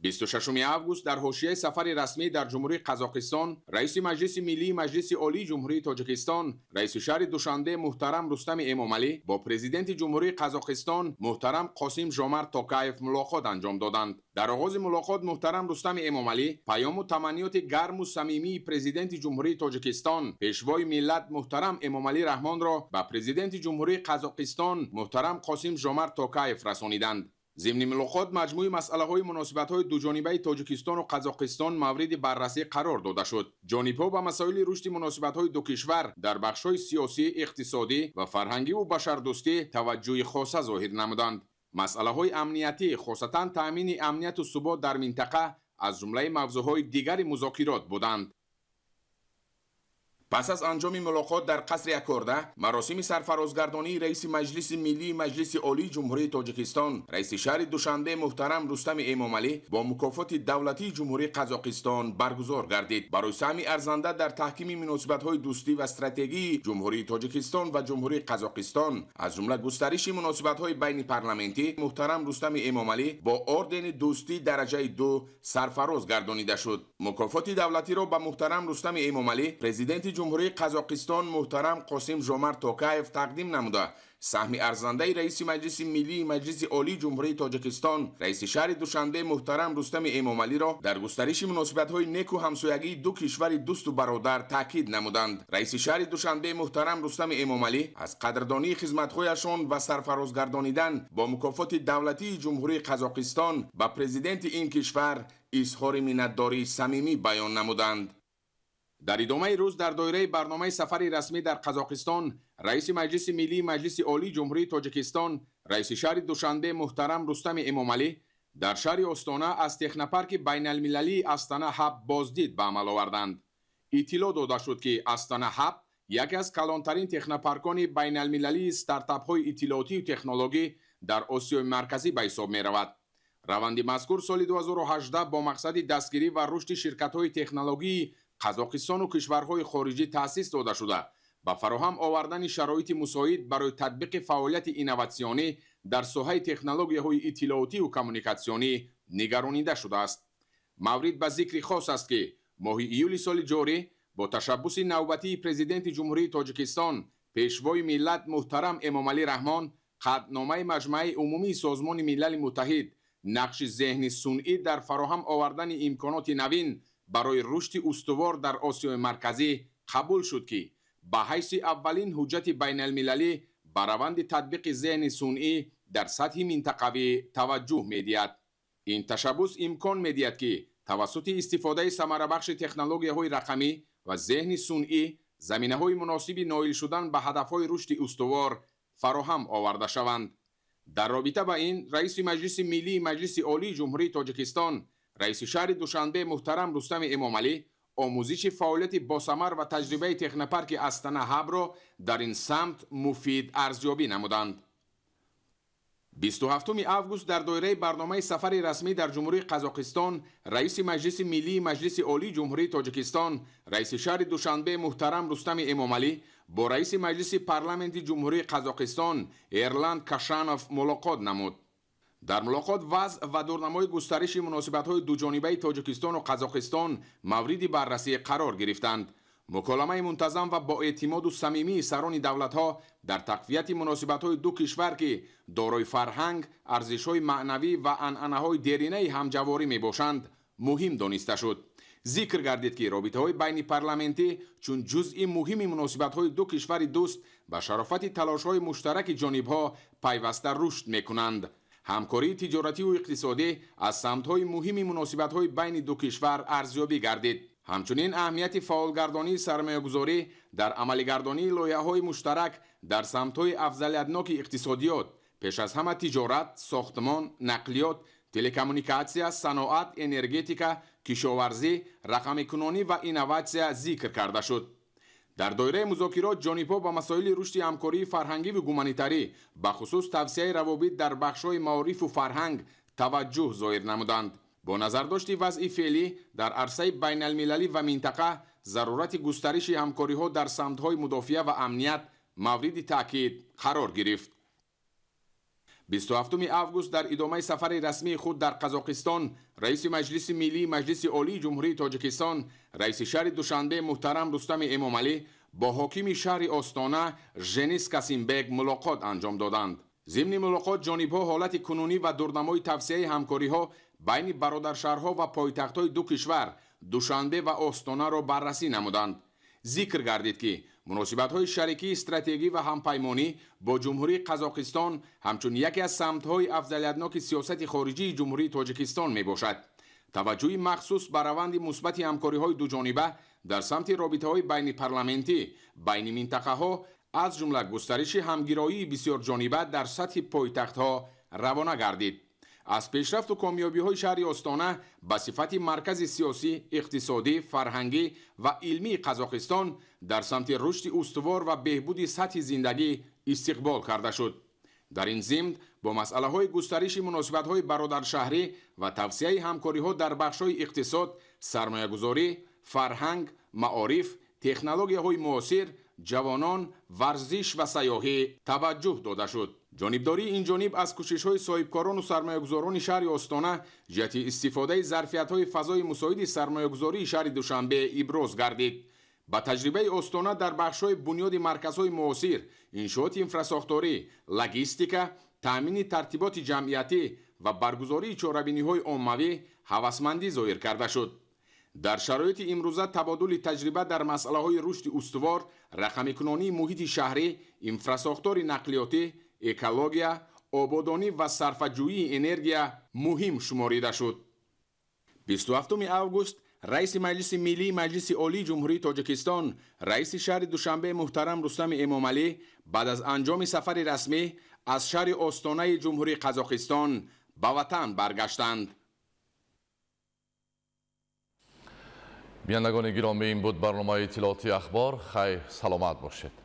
Speaker 4: 26 август дар ҳошияи сафари расмӣ дар Ҷумҳурии Қазоқистон, Раиси Маҷлиси Миллии Маҷлиси Олии Ҷумҳурии Тоҷикистон, Раиси шаҳри Душанбе муҳтарам Рустами Эмомалӣ бо Президенти Ҷумҳурии Қазоқистон муҳтарам Қосим Жомарт Токаев мулоқот анҷом доданд. Дар оғози мулоқот муҳтарам Рустами Эмомалӣ паёму таманниёти гарму самимии Президенти Ҷумҳурии Тоҷикистон, Пешвои миллат муҳтарам Эмомалӣ Раҳмонро ба Президенти Ҷумҳурии Қазоқистон муҳтарам Қосим Жомарт Токаев расониданд. Зимни мулоқот маҷмӯи масъалаҳои муносибатҳои дуҷонибаи Тоҷикистону Қазоқистон мавриди баррасӣ қарор дода шуд. Ҷонибҳо ба масоили рушди муносибатҳои ду кишвар дар бахшҳои сиёсӣ, иқтисодӣ ва фарҳангиву башардӯстӣ таваҷҷӯҳи хоса зоҳир намуданд. Масъалаҳои амниятӣ, хосатан таъмини амнияту субот дар минтақа аз ҷумлаи мавзӯъҳои дигари музокирот буданд. Пас аз анҷоми мулоқот дар қасри Акорда, маросими сарфарозгардонии раиси Маҷлиси Миллии Маҷлиси Олии Ҷумҳурии Тоҷикистон, раиси шаҳри Душанбе муҳтарам Рустами Эмомалӣ бо мукофоти давлатии Ҷумҳурии Қазоқистон баргузор гардид. Барои саҳми арзанда дар таҳкими муносибатҳои дӯстӣ ва стратегии Ҷумҳурии Тоҷикистон ва Ҷумҳурии Қазоқистон, аз ҷумла густариши муносибатҳои байнипарламентӣ, муҳтарам Рустами Эмомалӣ бо ордени дӯстӣ дараҷаи 2 сарфароз гардонида шуд. Мукофоти давлатиро ба муҳтарам Рустами Эмомалӣ президенти Ҷумҳурии Қазоқистон муҳтарам Қосим Жомарт Токаев тақдим намуда, саҳми арзандаи раиси Маҷлиси Миллии Маҷлиси Олии Ҷумҳурии Тоҷикистон, раиси шаҳри Душанбе муҳтарам Рустами Эмомалиро дар густариши муносибатҳои неку ҳамсоягии ду кишвари дӯсту бародар таъкид намуданд. Раиси шаҳри Душанбе муҳтарам Рустами Эмомалӣ аз қадрдонии хизматҳояшон ва сарфарозгардонидан бо мукофоти давлатии Ҷумҳурии Қазоқистон ба президенти ин кишвар изҳори миннатдории самимӣ баён намуданд. Дар идомаи рӯз дар доираи барномаи сафари расмӣ дар Қазоқистон, раиси Маҷлиси Миллии Маҷлиси Олии Ҷумҳурии Тоҷикистон, раиси шаҳри Душанбе муҳтарам Рустами Эмомалӣ дар шаҳри Остона аз технопарки байналмилалии Астана Хаб боздид ба амал оварданд. Иттилоъ дода шуд, ки Астана Хаб яке аз калонтарин технопаркони байналмилалии стартапҳои иттилоотию технологӣ дар Осиёи Марказӣ ба ҳисоб меравад. Раванди мазкур соли 2018 бо мақсади дастгирӣ ва рушди ширкатҳои технологии Қазоқистону кишварҳои хориҷӣ таъсис дода шуда, ба фароҳам овардани шароити мусоид барои татбиқи фаъолияти инноватсионӣ дар соҳаи технологияҳои иттилоотию коммуникатсионӣ нигаронида шудааст. Маврид ба зикри хос аст, ки моҳи июли соли ҷорӣ бо ташаббуси навбатии президенти Ҷумҳурии Тоҷикистон, пешвои миллат муҳтарам Эмомалӣ Раҳмон қатъномаи Маҷмааи Умумии Созмони Милали Муттаҳид нақши зеҳни сунъӣ дар фароҳам овардани имконоти навин барои рушди устувор дар Осиёи Марказӣ қабул шуд, ки ба ҳайси аввалин ҳуҷҷати байналмилалӣ ба раванди татбиқи зеҳни сунъӣ дар сатҳи минтақавӣ таваҷҷӯҳ медиҳад. Ин ташаббус имкон медиҳад, ки тавассути истифодаи самарабахши технологияҳои рақамӣ ва зеҳни сунъӣ заминаҳои муносиби ноил шудан ба ҳадафҳои рушди устувор фароҳам оварда шаванд. Дар робита ба ин раиси Маҷлиси Миллии Маҷлиси Олии Ҷумҳурии Тоҷикистон, раиси шаҳри Душанбе муҳтарам Рустами Эмомалӣ омӯзиши фаъолияти босамар ва таҷрибаи технопарки Астана Хабро дар ин самт муфид арзёбӣ намуданд. 27 август дар доираи барномаи сафари расмӣ дар Ҷумҳурии Қазоқистон, раиси Маҷлиси Миллии Маҷлиси Олии Ҷумҳурии Тоҷикистон, раиси шаҳри Душанбе муҳтарам Рустами Эмомалӣ бо раиси Маҷлиси Парламенти Ҷумҳурии Қазоқистон Эрлан Кашанов мулоқот намуд. Дар мулоқот вазъ ва дурнамои густариши муносибатҳои дуҷонибаи Тоҷикистону Қазоқистон мавриди баррасӣ қарор гирифтанд. Муколамаи мунтазам ва боэътимоду самимии сарони давлатҳо дар тақвияти муносибатҳои ду кишвар, ки дорои фарҳанг, арзишҳои маънавӣ ва анъанаҳои деринаи ҳамҷаворӣ мебошанд, муҳим дониста шуд. Зикр гардид, ки робитаҳои байнипарламентӣ чун ҷузъи муҳими муносибатҳои ду кишвари дӯст ба шарофати талошҳои муштараки ҷонибҳо пайваста рушд мекунанд. Ҳамкории тиҷоративу иқтисодӣ аз самтҳои муҳими муносибатҳои байни ду кишвар арзёбӣ гардид. Ҳамчунин аҳамияти фаъолгардонии сармоягузорӣ дар амалигардонии лоиҳаҳои муштарак дар самтҳои афзалиятноки иқтисодиёт, пеш аз ҳама тиҷорат, сохтмон, нақлиёт, телекоммуникатсия, саноат, энергетика, кишоварзӣ, рақамикунонӣ ва инноватсия зикр карда шуд. Дар доираи музокирот ҷонибҳо ба масоили рушди ҳамкории фарҳангиву гуманитарӣ, бахусус тавсияи равобит дар бахшҳои маорифу фарҳанг таваҷҷӯҳ зоҳир намуданд. Бо назардошти вазъи феълӣ дар арсаи байналмилалӣ ва минтақа, зарурати густариши ҳамкориҳо дар самтҳои мудофиа ва амният мавриди таъкид қарор гирифт. 27 август дар идомаи сафари расмии худ дар Қазоқистон, раиси Маҷлиси Миллии Маҷлиси Олии Ҷумҳурии Тоҷикистон, раиси шаҳри Душанбе муҳтарам Рустами Эмомалӣ бо ҳокими шаҳри Остона Женис Касимбек мулоқот анҷом доданд. Зимни мулоқот ҷонибҳо ҳолати кунунӣ ва дурнамои тавсияи ҳамкориҳо байни бародаршаҳрҳо ва пойтахтҳои ду кишвар Душанбе ва Остонаро баррасӣ намуданд. Зикр гардид, ки муносибатҳои шарикии стратегӣ ва ҳампаймонӣ бо Ҷумҳурии Қазоқистон ҳамчун яке аз самтҳои афзалиятноки сиёсати хориҷии Ҷумҳурии Тоҷикистон мебошад. Таваҷҷӯҳи махсус ба раванди мусбати ҳамкориҳои дуҷониба дар самти робитаҳои байнипарламентӣ, байни минтақаҳо, аз ҷумла густариши ҳамгироии бисёрҷониба дар сатҳи пойтахтҳо равона гардид. Аз пешрафту комёбиҳои шаҳри Остона ба сифати маркази сиёсӣ, иқтисодӣ, фарҳангӣ ва илмии Қазоқистон дар самти рушди устувор ва беҳбуди сатҳи зиндагӣ истиқбол карда шуд. Дар ин зимн бо масъалаҳои густариши муносибатҳои бародаршаҳрӣ ва тавсияи ҳамкориҳо дар бахшҳои иқтисод, сармоягузорӣ, фарҳанг, маориф, технологияҳои муосир, ҷавонон, варзиш ва сайёҳӣ таваҷҷӯҳ дода шуд. Ҷонибдории ин ҷониб аз кӯшишҳои соҳибкорону сармоягузорони шаҳри Остона ҷиҳати истифодаи зарфиятҳои фазои мусоиди сармоягузории шаҳри Душанбе иброз гардид. Ба таҷрибаи Остона дар бахшҳои бунёди марказҳои муосир, иншооти инфрасохторӣ, логистика, таъмини тартиботи ҷамъиятӣ ва баргузории чорабиниҳои оммавӣ ҳавасмандӣ зоҳир карда шуд. Дар шароити имрӯза табодули таҷриба дар масъалаҳои рушди устувор, рақамикунонии муҳити шаҳрӣ, инфрасохтори нақлиётӣ, экология, ободонӣ ва сарфаҷӯии энергия муҳим шуморида шуд. 27 август раиси Маҷлиси Миллии Маҷлиси Олии Ҷумҳурии Тоҷикистон, раиси шаҳри Душанбе муҳтарам Рустами Эмомалӣ баъд аз анҷоми сафари расмӣ аз шаҳри Остонаи Ҷумҳурии Қазоқистон ба ватан баргаштанд.
Speaker 6: Бинандагони гиромӣ, ин буд барномаи иттилоотии Ахбор. Хайр, саломат бошед.